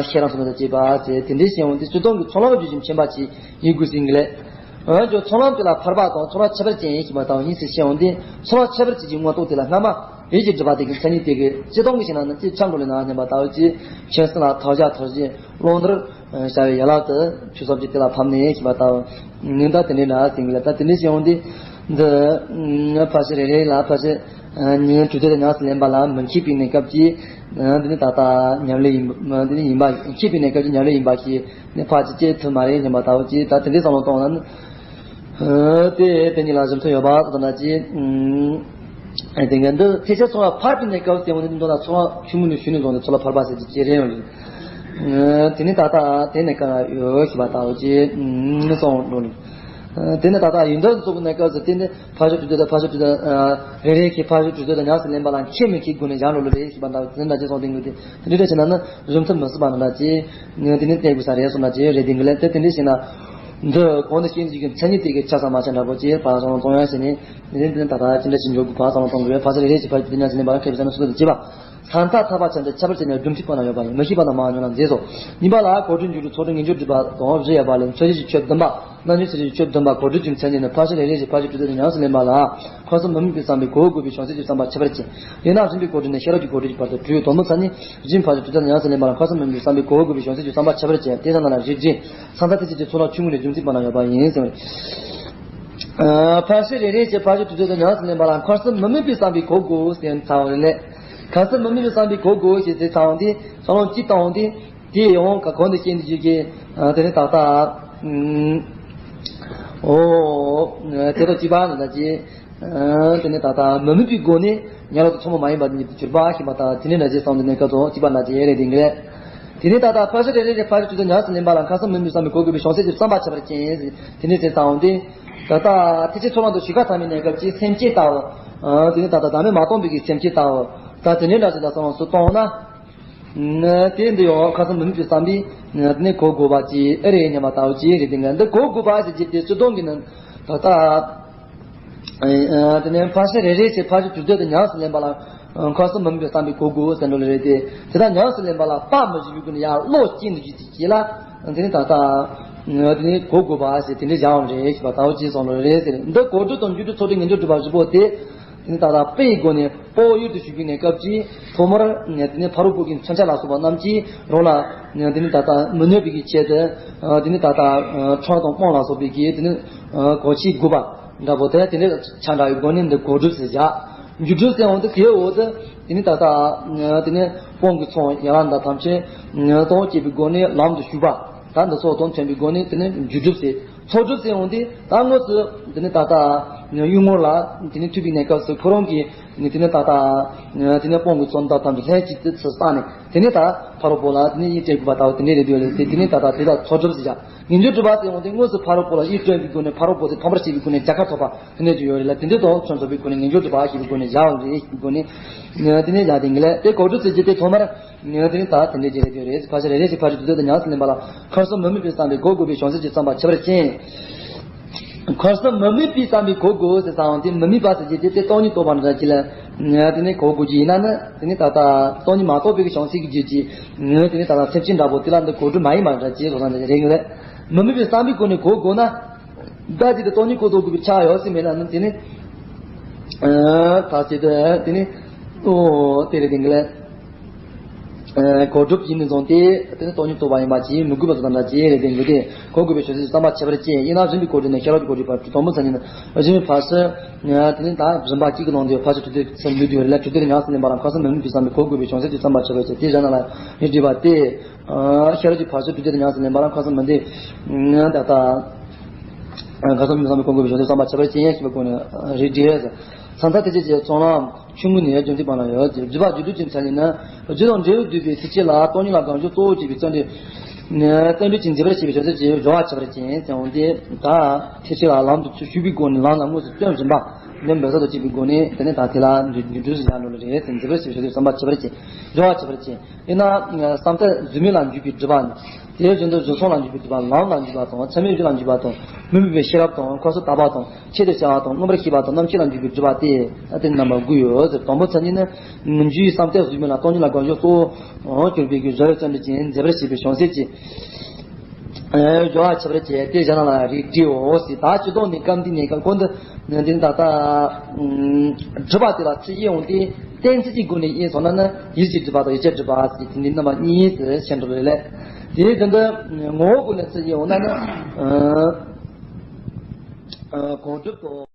ཤེས་རབ་མཚོན་དོན་དང་བཅས་པ་ཟེར། དེ་འདྲའི་ཞེས་འོང་དུས་སྤྱིར་བཏང་གི་ཚོགས་ལམ་པ་རྒྱུད་ཀྱི་མཁྱེན་པ་ཅིག་ཡིན་དགོས་ཟིན་གྱི་ལས། འོན་ཀྱང་ཚོགས་ལམ་དེ་ལ་ཕར་པ་དང་ཚོགས་ལམ་ཁྱད་པར་ཅན་ཞེས་པ་དང་གཉིས་སུ་ཕྱེ་འོང་དུས། ཚོགས་ལམ་ཁྱད་པར་ཅན་གྱི་ངོ་ཐོག་དེ་ལ་སྔ་མ་ཡིད་ཀྱི་སྒྲུབ་པ་དེ་གི་མཚན་ཉིད་དེ་གི་སྤྱིར་བཏང་གི་ཞེ་ན་ནི་ཅིག་ཆགས་འགྲོ་ལས་ན་སྙམ་པ་ལྟ་བུ་ཅིག་མཁྱེན་གསུམ་ལ་མཐོང་བྱ་ཐོས་བྱེད་བླང་དོར་བྱ་བའི་ཡན་ལག་ཏུ་ཆོས་ཚོགས་ཀྱི་དེ་ལ་ཕབ་ནས་ཞེས་པ་ལྟ་བུ། ནི་ད་དེ་འདྲའི་ན་ཟིན་གྱི་ལས། ད་དེ་འདྲའི་ཞེས་འོང་དུས། འདི་ཕར་ཕྱིན་རེ་རེ་ལ་ཕར་ཕྱིན་ཉིན་དྲུག་སྡུད་དུ་ཉམས་སུ་ལེན་པ་ལ་མི་མཁས་པའི་གནས་སྐབས་ཀྱི། འདི་ནི་ད་ལྟ་ཉམས་ལེན་ཡིན་པ། འདི་ནི་ཡིན་པ། མཁས་པའི་གནས་སྐབས་ཀྱི་ཉམས་ལེན་ཡིན་པ་ཞིག་ནི་ཕར་ཅིག་སྐྱེ་ཐུབ་མ་རེད་སྙམ་པ་ལྟ་བུ་ཅིག་ད་དེ་འདྲའི་བསམ་བློ་གཏོང་ན་ནི། དེ་དེ་གཉིས་ལ་གཞི་མཐུན་ཡོད་པ་ལྟ་ན་ཅི། དེ་ག་འདི་ཐེག་ཆེན་ཚོགས་ལ་ཕར་པའི་གནས་སྐབས་དེ་འོང་དུས་མདོ་ལ་ཚོགས་ལ་ཆུང་ངུ་ནས་ཞུ་ནས་བཟུང་སྟེ་ཚོགས་ལ་ཕར་པ་ཟེར་གྱི་ཅི་རེད་ཡོང་གི། དེ་ནི་ད་ལྟ་དེ་ནས་གང་ཡོད་ཞེས་པ་ལྟ་བུ་ཅིག་གསུངས་འགྲོ་ནས། དེ་ནི་ད་ལྟ་ཡོན་ཏན་གཙོ་བོ་ནས་སྐབས་སུ་དེ་ནི་ཕར་ཕྱོགས་དྲུག་སྡུད་དང་ཕར་ཕྱོགས་དྲུག་སྡུད། རེ་རེ་གིས་ཕར་ཕྱོགས་དྲུག་སྡུད་དང་ཉམས་སུ་ལེན་པ་ལ་ཁྱད་མི་ཁྱད་སྒོ་ནས་སྦྱར་ལོ་ལོ་རེ་ཞེས་པ་འདྲ་བ་དེ་འདྲ་ཅིག་གསུངས་ཏེ་ཡོད་དེ། དེ་འདྲ་བྱས་ན་ནི་རིང་ཐུང་མི་སྲིད་པ་ནི་འདྲ་ཅིག་དེ་ནི་བསྟན་དགོས་ས་རེད་གསུངས་འདྲ་ཅིག་རེད། དེ་འདི་ལས་དེ་དེ་འདྲ་བྱས་ན། འདི་གོང་དུ་བཤད་ཀྱི་མཚན་ཉིད་དེ་གའི་ཆ་ཚང་མ་བྱས་འདྲ་པོ་ཅིག་ཕར་ཚང་ལ་གཏོང་ཡ་བྱས་ནས་དེ་ནི་དེ་ནི་ད་ལྟ་ཅི་འདྲ་ཞིག་འཇོག་དགོས། ཕར་ཚང་ལ་གཏོང་དགོས། ཕར་ཕྱོགས་རེ་རེ་ཞིག་ཕར་ཕྱོགས་དྲུག་སྡུད་ཉམས་སུ་ལེན་པ་ལ་ཁྱད་པར་ཅན་ནི་སོ་སོ་དང་བཅས་པ། ས་མཐའ་ཐར་པ་ཆ་འདི་ཁྱད་པར་ཅན་ནི་སྒྲུབ་ཐིག་པ་ན་ཡོད་པ་ཡིན། མི་ཤེས་པ་དང་མ་ཉོན་ལ་མཛེས་སོ། གཉིས་པ་ལ་གོ་སྒྲུབ་འཇུག་སྒྲུབ་ཚོགས་སྒྲུབ་ངེས་འབྱུང་སྒྲུབ་པ་དང་བཞི་ཡོད་པ་ལས་མཚོན་བྱེད་ཀྱི་ཆོས་བདུན་པ། རྣམ་འཇོག་མཚོན་བྱེད་ཀྱི་ཆོས་བདུན་པ་གོ་སྒྲུབ་ཀྱི་མཚན་ཉིད་ནི་ཕར་ཕྱོགས་རེ་རེ་ཞིག་ཕར་ཕྱོགས་དྲུག་སྡུད་ཉམས་སུ་ལེན་པ་ལ་འཁོར་གསུམ་མི་དམིགས་པའི་བསམ་པས་གོ་དགོས་པའི་བྱང་སེམས་ཀྱི་བསམ་པ་ཁྱད་པར་ཅན། དེས་ན་རིམ་པས་གོ་སྒྲུབ་ནས་ཤེས་རབ་ཀྱི་གོ་སྒྲུབ་ཀྱི་བར་དུ་དྲུག། དང་པོ་མཚན་ཉིད་རིམ་ཕར་ཕྱོགས་དྲུག་སྡུད་ཉམས་སུ་ལེན་པ་ལ་འཁོར་གསུམ་མི་དམིགས་པའི་བསམ་པས་གོ་དགོས་པའི་བྱང་སེམས་ཀྱི་བསམ་པ་ཁྱད་པར་ཅན། དེ་ཚང་ལ་རིགས་འགྲེ། ས་མཐའ་ཐེག་ཆེན་གྱི་ཚོགས་ལ་ཆུང་ངུ་ནས་སྒྲུབ་ཐིག་པ་ན་ཡོད་པ་ཡིན་ཟེར་བ་རེད། ཕར་ཕྱོགས་རེ་རེ་ཞིག་ཕར་ཕྱོགས་དྲུག་སྡུད་ཉམས་སུ་ལེན་པ་ལ་འཁོར་གསུམ་མི་དམིགས་པའི་བསམ་པས་གོ་དགོས་ཟེར་ཚར་བ་རེད། ལས་འཁོར་གསུམ་མི་དམིགས་པའི་བསམ་པས་གོ་དགོས་ཞེས་ཟེར་ཚར་བ་འདི་ཚང་ལོང་གཅིག་བཏང་བ་འདི། དེ་ཡང་ག་གོང་དུ་བཤད་འདི་བརྗོད་ཀྱི་དེ་ནི་ད་ལྟ་ཨོ་དེ་དང་གཅིག་པ་ནི་ད་ཅི། དེ་ནི་ད་ལྟ་མི་དམིགས་པའི་སྒོ་ནས་ཉན་རང་དང་ཐུན་མོང་མ་ཡིན་པ་ཉིད་དུ་གྱུར་པ་ཞེས་པ་དང་དེ་ནི་ན་ཅི་གསུངས་དེ་ནི་སྐབས་སུ་གཅིག་པ་ན་ཅི་ཡེ་རེ་དེ་འགལ། དེ་ནི་ད་ལྟ་ཕར་ཕྱོགས་རེ་རེ་རེ་ཕར་ཕྱོགས་དྲུག་སྡུད་ཉམས་སུ་ལེན་པ་ལ་འཁོར་གསུམ་མི་དམིགས་བསམ་པས་གོ་དགོས་པའི་བྱང་སེམས་ཀྱི་བསམ་པ་ཁྱད་པར་ཅན། དེ་ནི་དེ་ལྟ་བུ་འདི། ད་ལྟ་ཐེག་ཆེན་ཚོགས་ལམ་དུ་ཞུགས་ཁ་ཐ་མའི་གནས་སྐབས་ཀྱི་སེམས་བསྐྱེད་ལྟ་བུ། དེ་ནི་ད་ལྟ་བདག་མེད་མ་སྟོང་པའི་གི་སེམས་བསྐྱེད་ལྟ་བུ། ད་དེ་ནི་འདྲ་ཞིག་ལ་བསམ་བློ་སུ་གཏོང་ན། དེ་འདི་ཡང་འཁོར་གསུམ་མི་དམིགས་པའི་བསམ་པས་དེ་ནི་གོ་དགོས་པ་ཅིག་ཨེ་རེད་སྙམ་པ་ལྟ་བུ་ཅིག་རེད། དེ་འདི་གོ་དགོས་པ་ཞེས་བརྗོད་དེ་སྤྱི་སྟོང་གི་ནང་ད་ལྟ། དེ་ནས་ཕར་ཕྱོགས་རེ་རེ་བྱས་ཕར་ཕྱོགས་དྲུག་སྡུད་དུ་ཉམས་སུ་ལེན་པ་ལ་འཁོར་གསུམ་མི་དམིགས་པའི་བསམ་པས་གོ་དགོས་ཟེར་འགྲོ་ལེ་རེད་དེ། དེ་དག་ཉམས་སུ་ལེན་པ་ལ་དཔག་མི་སྲིད་པའི་སྒོ་ནས་ཡར་བློ་སྐྱེ་འདུག་ཅིག་ཅིག་ལ་དེ་ནི་ད་ལྟ་དེ་ནི་གོ་དགོས་པ་ཞེས་དེ་འདྲའི་བཞག་པ་རེད་ཞེས་པ་ལྟ་བུ་ཅིག་གསུངས་ལོ་རེད་ཟེར། འདི་གོ་སྒྲུབ་དང་འཇུག་སྒྲུབ་ཚོགས་སྒྲུབ་ངེས་འབྱུང་སྒྲུབ་པ་བཞི་པོ་དེ། དེ་ནི་ད་ལྟ་དཔེའི་སྒོ་ནས་དཔའ་བོ་གཡུལ་དུ་ཞུགས་པའི་གནས་སྐབས་ཀྱི་ཐོག་མར་དེ་ནི་ཕ་རོལ་པོ་གི་མཚོན་ཆ་ལ་སོགས་པ་རྣམས་ཀྱིས་རང་ལ་དེ་ནི་ད་ལྟ་མི་གནོད་པའི་གི་ཆེད་དུ་དེ་ནི་ད་ལྟ་ཁྲག་དང་སྤོང་ལ་སོགས་པའི་གི་དེ་ནི་གོ་ཆའི་དགུ་པ་འདྲ་པོ་དེ་དེ་ནི་ཆ་འདྲ་བའི་སྒོ་ནས་འདི་གོ་སྒྲུབ་ཟེར་བཞག་འཇུག་སྒྲུབ་ཟེར་འོང་དུས་དེའི་འོག་ཏུ་དེ་ནི་ད་ལྟ་དེ་ནི་སྤོང་གི་ཚོགས་ཡན་ལག་འདི་ཐམས་ཅད་དང་བཅས་པའི་སྒོ་ནས་ལམ་དུ་ཞུགས་པ། ད་འདི་ཚོ་དང་མཐུན་པའི་སྒོ་ནས་དེ་ནི་འཇུག་སྒྲུབ་ཟེར། ཚོགས་སྒྲུབ་ཟེར་འོང་དུས་ད་དངོས་སུ་དེ་ནི་ད་ལྟ་གཡུལ་ངོ་ལ་དེ་ནི་ཐུག་པའི་གནས་སྐབས་སུ་ཁོ་རང་གིས་དེ་ནི་ད་ལྟ་དེ་ནི་སྤོང་གི་ཚོགས་འདི་ཐམས་ཅད་ལྷན་ཅིག་ཏུ་ཚུར་བསགས་ནས་དེ་ནི་ད་ཕ་རོལ་པོ་ལ་དེ་ནི་ཡིད་སྤྲད་དགོས་པ་ལྟ་བུ་དེ་འདྲ་རེད་འདུག་ལས་དེ་དེ་ནི་ད་ལྟ་དེ་དག་ཚོགས་སྒྲུབ་ཟེར་བྱ། ངེས་འབྱུང་སྒྲུབ་པ་ཟེར་འོང་དུས་དངོས་སུ་ཕ་རོལ་པོ་ལ་ཡིད་སྤྲད་པའི་སྒོ་ནས་ཕ་རོལ་པོ་དེ་ཕམ་པར་བྱེད་པའི་སྒོ་ནས་རྒྱལ་ཁ་ཐོབ་པ་དེ་འདྲ་ཅིག་ཡོད་རེད་ལ། དེ་འདྲ་དང་མཚོན་ཐུབ་པའི་སྒོ་ནས་ངེས་འབྱུང་སྒྲུབ་པ་ཞེས་པའི་སྒོ་ནས་བཞག་པ་རེད། སྒོ་ནས་དེ་ནས་བཞག་དེ་འགལ་ལས་དེ་གོ་སྒྲུབ་ཟེར་གྱི་དེ་ཐོག་མར་དེ་ནི་ད་དེ་འདྲ་ཅིག་རེད་འདུག་རེད། ཕར་ཕྱོགས་རེ་རེ་ཞིག་ཕར་ཕྱོགས་དྲུག་སྡུད་དུ་ཉམས་སུ་ལེན་པ་ལ་འཁོར་གསུམ་མི་དམིགས་པའི་བསམ་པས་གོ་དགོས་པའི་བྱང་སེམས་ཀྱི་བསམ་པ་ཁྱད་པར་ཅན། འཁོར་གསུམ་མི་དམིགས་པའི་བསམ་པས་གོ་དགོས་ཟེར་ཙང་དེ་མི་དམིགས་པ་ཟེར་གྱི་དེ་དེ་སྟོང་ཉིད་རྟོགས་པ་འདྲ་ཅིག་ལ་དེ་ནི་གོ་དགོས་ཀྱི་ཡིན་ན་ནི་དེ་ནི་ད་ལྟ་སྟོང་ཉིད་མ་རྟོགས་པའི་བྱང་སེམས་ཀྱི་རྒྱུད་ཀྱི་དེ་ནི་ད་ལྟ་སེམས་ཅན་འདྲ་པོ་དེ་ལ་འདི་གོ་སྒྲུབ་མ་ཡིན་པ་འདྲ་ཅིག་བཟོ་ས་འདྲ་ཅིག་རེད་ངེས་རེད། མི་དམིགས་པའི་བསམ་པས་གོ་ནས་གོ་དགོས་ན། ད་ཅི་སྟེ་སྟོང་ཉིད་གོ་ཐོབ་དགོས་པའི་ཆ་ཡོད་སྲིད་མེད་ན་ནི་དེ་ནི། ད་ཅི་སྟེ་དེ་ནི། ཨོ་དེ་རེད་དེ་འགལ་ལས། གོ་སྒྲུབ་ཡིན་ནས་བཟུང་སྟེ་དེ་ནི་སྟོང་ཉིད་རྟོགས་པ་ཡིན་པ་ཅིག་མི་དགོས་པ་ཙམ་དང་ཅི་རེད་དེ་འགལ་ཏེ་གོ་དགོས་པའི་ཆོས་ཚུལ་བསམ་པ་ཁྱད་པར་ཅན་ཡིན་ན་རིམ་པས་གོ་སྒྲུབ་ནས་ཤེས་རབ་ཀྱི་གོ་སྒྲུབ་པར་དུ་དང་པོ་མཚན་ཉིད་ནི་རིམ་པས་ཕར་ཕྱིན། དེ་ནི་ད་རིམ་པ་གཅིག་གི་ནང་དུ་ཕར་ཕྱིན་དྲུག་སྡུད་སེམས་ལུས་དུ་ཡོད་ལ་དྲུག་སྡུད་ཉམས་སུ་ལེན་པ་ལ་འཁོར་གསུམ་མི་དམིགས་པའི་བསམ་པས་གོ་དགོས་པའི་བྱང་སེམས་ཀྱི་བསམ་པ་ཁྱད་པར་ཅན་དེ་བཞག་ན་ལ་ནི་བྲིས་པ་སྟེ། ཤེས་རབ་ཀྱི་ཕར་ཕྱིན་དྲུག་སྡུད་ཉམས་སུ་ལེན་པ་ལ་འཁོར་གསུམ་མི་དམིགས། ད་ལྟ། འཁོར་གསུམ་མི་དམིགས་པའི་བསམ་པས་གོ་དགོས་པའི་བྱང་སེམས་བསམ་པ་ཁྱད་པར་ཅན་ཞེས་པའི་སྒོ་ནས་རིགས་འགྲེ། ས་མཐའ་ཐེག་ཆེན་གྱི་ཚོགས་ལམ་ཆུང་ངུ་ནས་སྒྲུབ་ཐིག་པ་ན་ཡོད་ཅེས་བརྗོད་པ་རྒྱུ་དུས་ཀྱི་མཚན་ཉིད་ནི། རྒྱུ་དང་འབྲས་བུ་བསྡུས་པའི་ཐེག་ཆེན་ལ་སྟོང་ཉིད་ལ་གང་བྱུང་གཙོ་བོ་བྱས་པའི་བརྩོན་འགྲུས། བརྩོན་འགྲུས་ཀྱི་འཛིན་པར་བྱེད་པའི་བྱང་སེམས་ཀྱི་སྦྱོར་བ་ཁྱད་པར་ཅན་ཟེར་འོང་སྟེ། ད་ཐེག་ཆེན་ལ་ལམ་དུ་ཚུར་ཞུགས་པའི་སྒོ་ནས་ལམ་ལ་དངོས་སུ་བརྩོན་རིམ་པ་འདི་འབད་ས་དང་བཅས་པའི་སྒོ་ནས་དེ་ནས་ད་དེ་ལ་འཇུག་འཇུག་སྒྲུབ་ཟེར་ཡང་འགྲོ་ལ་རེད་དེ་འཛིན་པར་བྱེད་པའི་བྱང་སེམས་བསམ་པ་ཁྱད་པར་ཅན། སྦྱོར་བ་ཁྱད་པར་ཅན། ཡིན་ན། བསམ་གཏན་རྫུན་མེད་ལ་འཇུག་པའི་སྒྲུབ་པ་ནི། དེ་བཞིན་དུ་གཞུང་སོགས་ལ་འཇུག་པའི་སྒྲུབ་པ་ལམ་ལ་འཇུག་པ་དང་ཚད་མའི་རྒྱུ་ལ་འཇུག་པ་དང་མི་དམིགས་པའི་ཤེས་རབ་དང་འཁོར་གསུམ་དག་པ་དང་ཆེད་དུ་བྱ་བ་དང་མངོན་པར་ཤེས་པ་དང་རྣམ་མཁྱེན་ལ་འཇུག་པའི་སྒྲུབ་པ་སྟེ། ད་དེ་རྣམ་པ་དགུ་ཡོད་ཟེར། དང་པོ་མཚན་ཉིད་ནི། རྒྱུའི་བསམ་གཏན་རྫུན་མེད་ལ་སྟོང་ཉིད་ལ་གང་བྱུང་གཙོ་བོར་གྱུར་པའི་གི་སྦྱོར་བའི་བརྩོན་འགྲུས་ཀྱིས་འཛིན་པར་བྱེད་པའི་བྱང་སེམས་ཀྱི། སྦྱོར་བ་ཁྱད་པར་ཅན་དེ་གཞན་ལ་རིགས་འགྲེའོ་ཟེར། ད་སྤྱི་ལྡོག་ནས་སྐབས་འདི་ནས་སྐབས་ཀུན་ཏུ་འདི་ནི་ད་ལྟ་སྒྲུབ་པ་དེ་ལ་ཚུར་དབྱེ་འོང་སྟེ་གཏན་ཚིགས་ཀྱི་སྒོ་ནས་དབྱེ་སོང་ན་ནི་ཡིད་ཀྱི་སྒྲུབ་པ་དང་ཡིད་ཀྱི་སྒྲུབ་པ་ཟེར་དེ་འདི་རྣམ་པ་གཉིས་སུ་ཕྱེ་འགྲོ་རེད་ལས། དེའི་དོན་དུ་ངོ་བོའི་སྒོ་ནས་ཚུར་དབྱེ་འོང་ན་ནི་གོ་སྒྲུབ་ཏུ།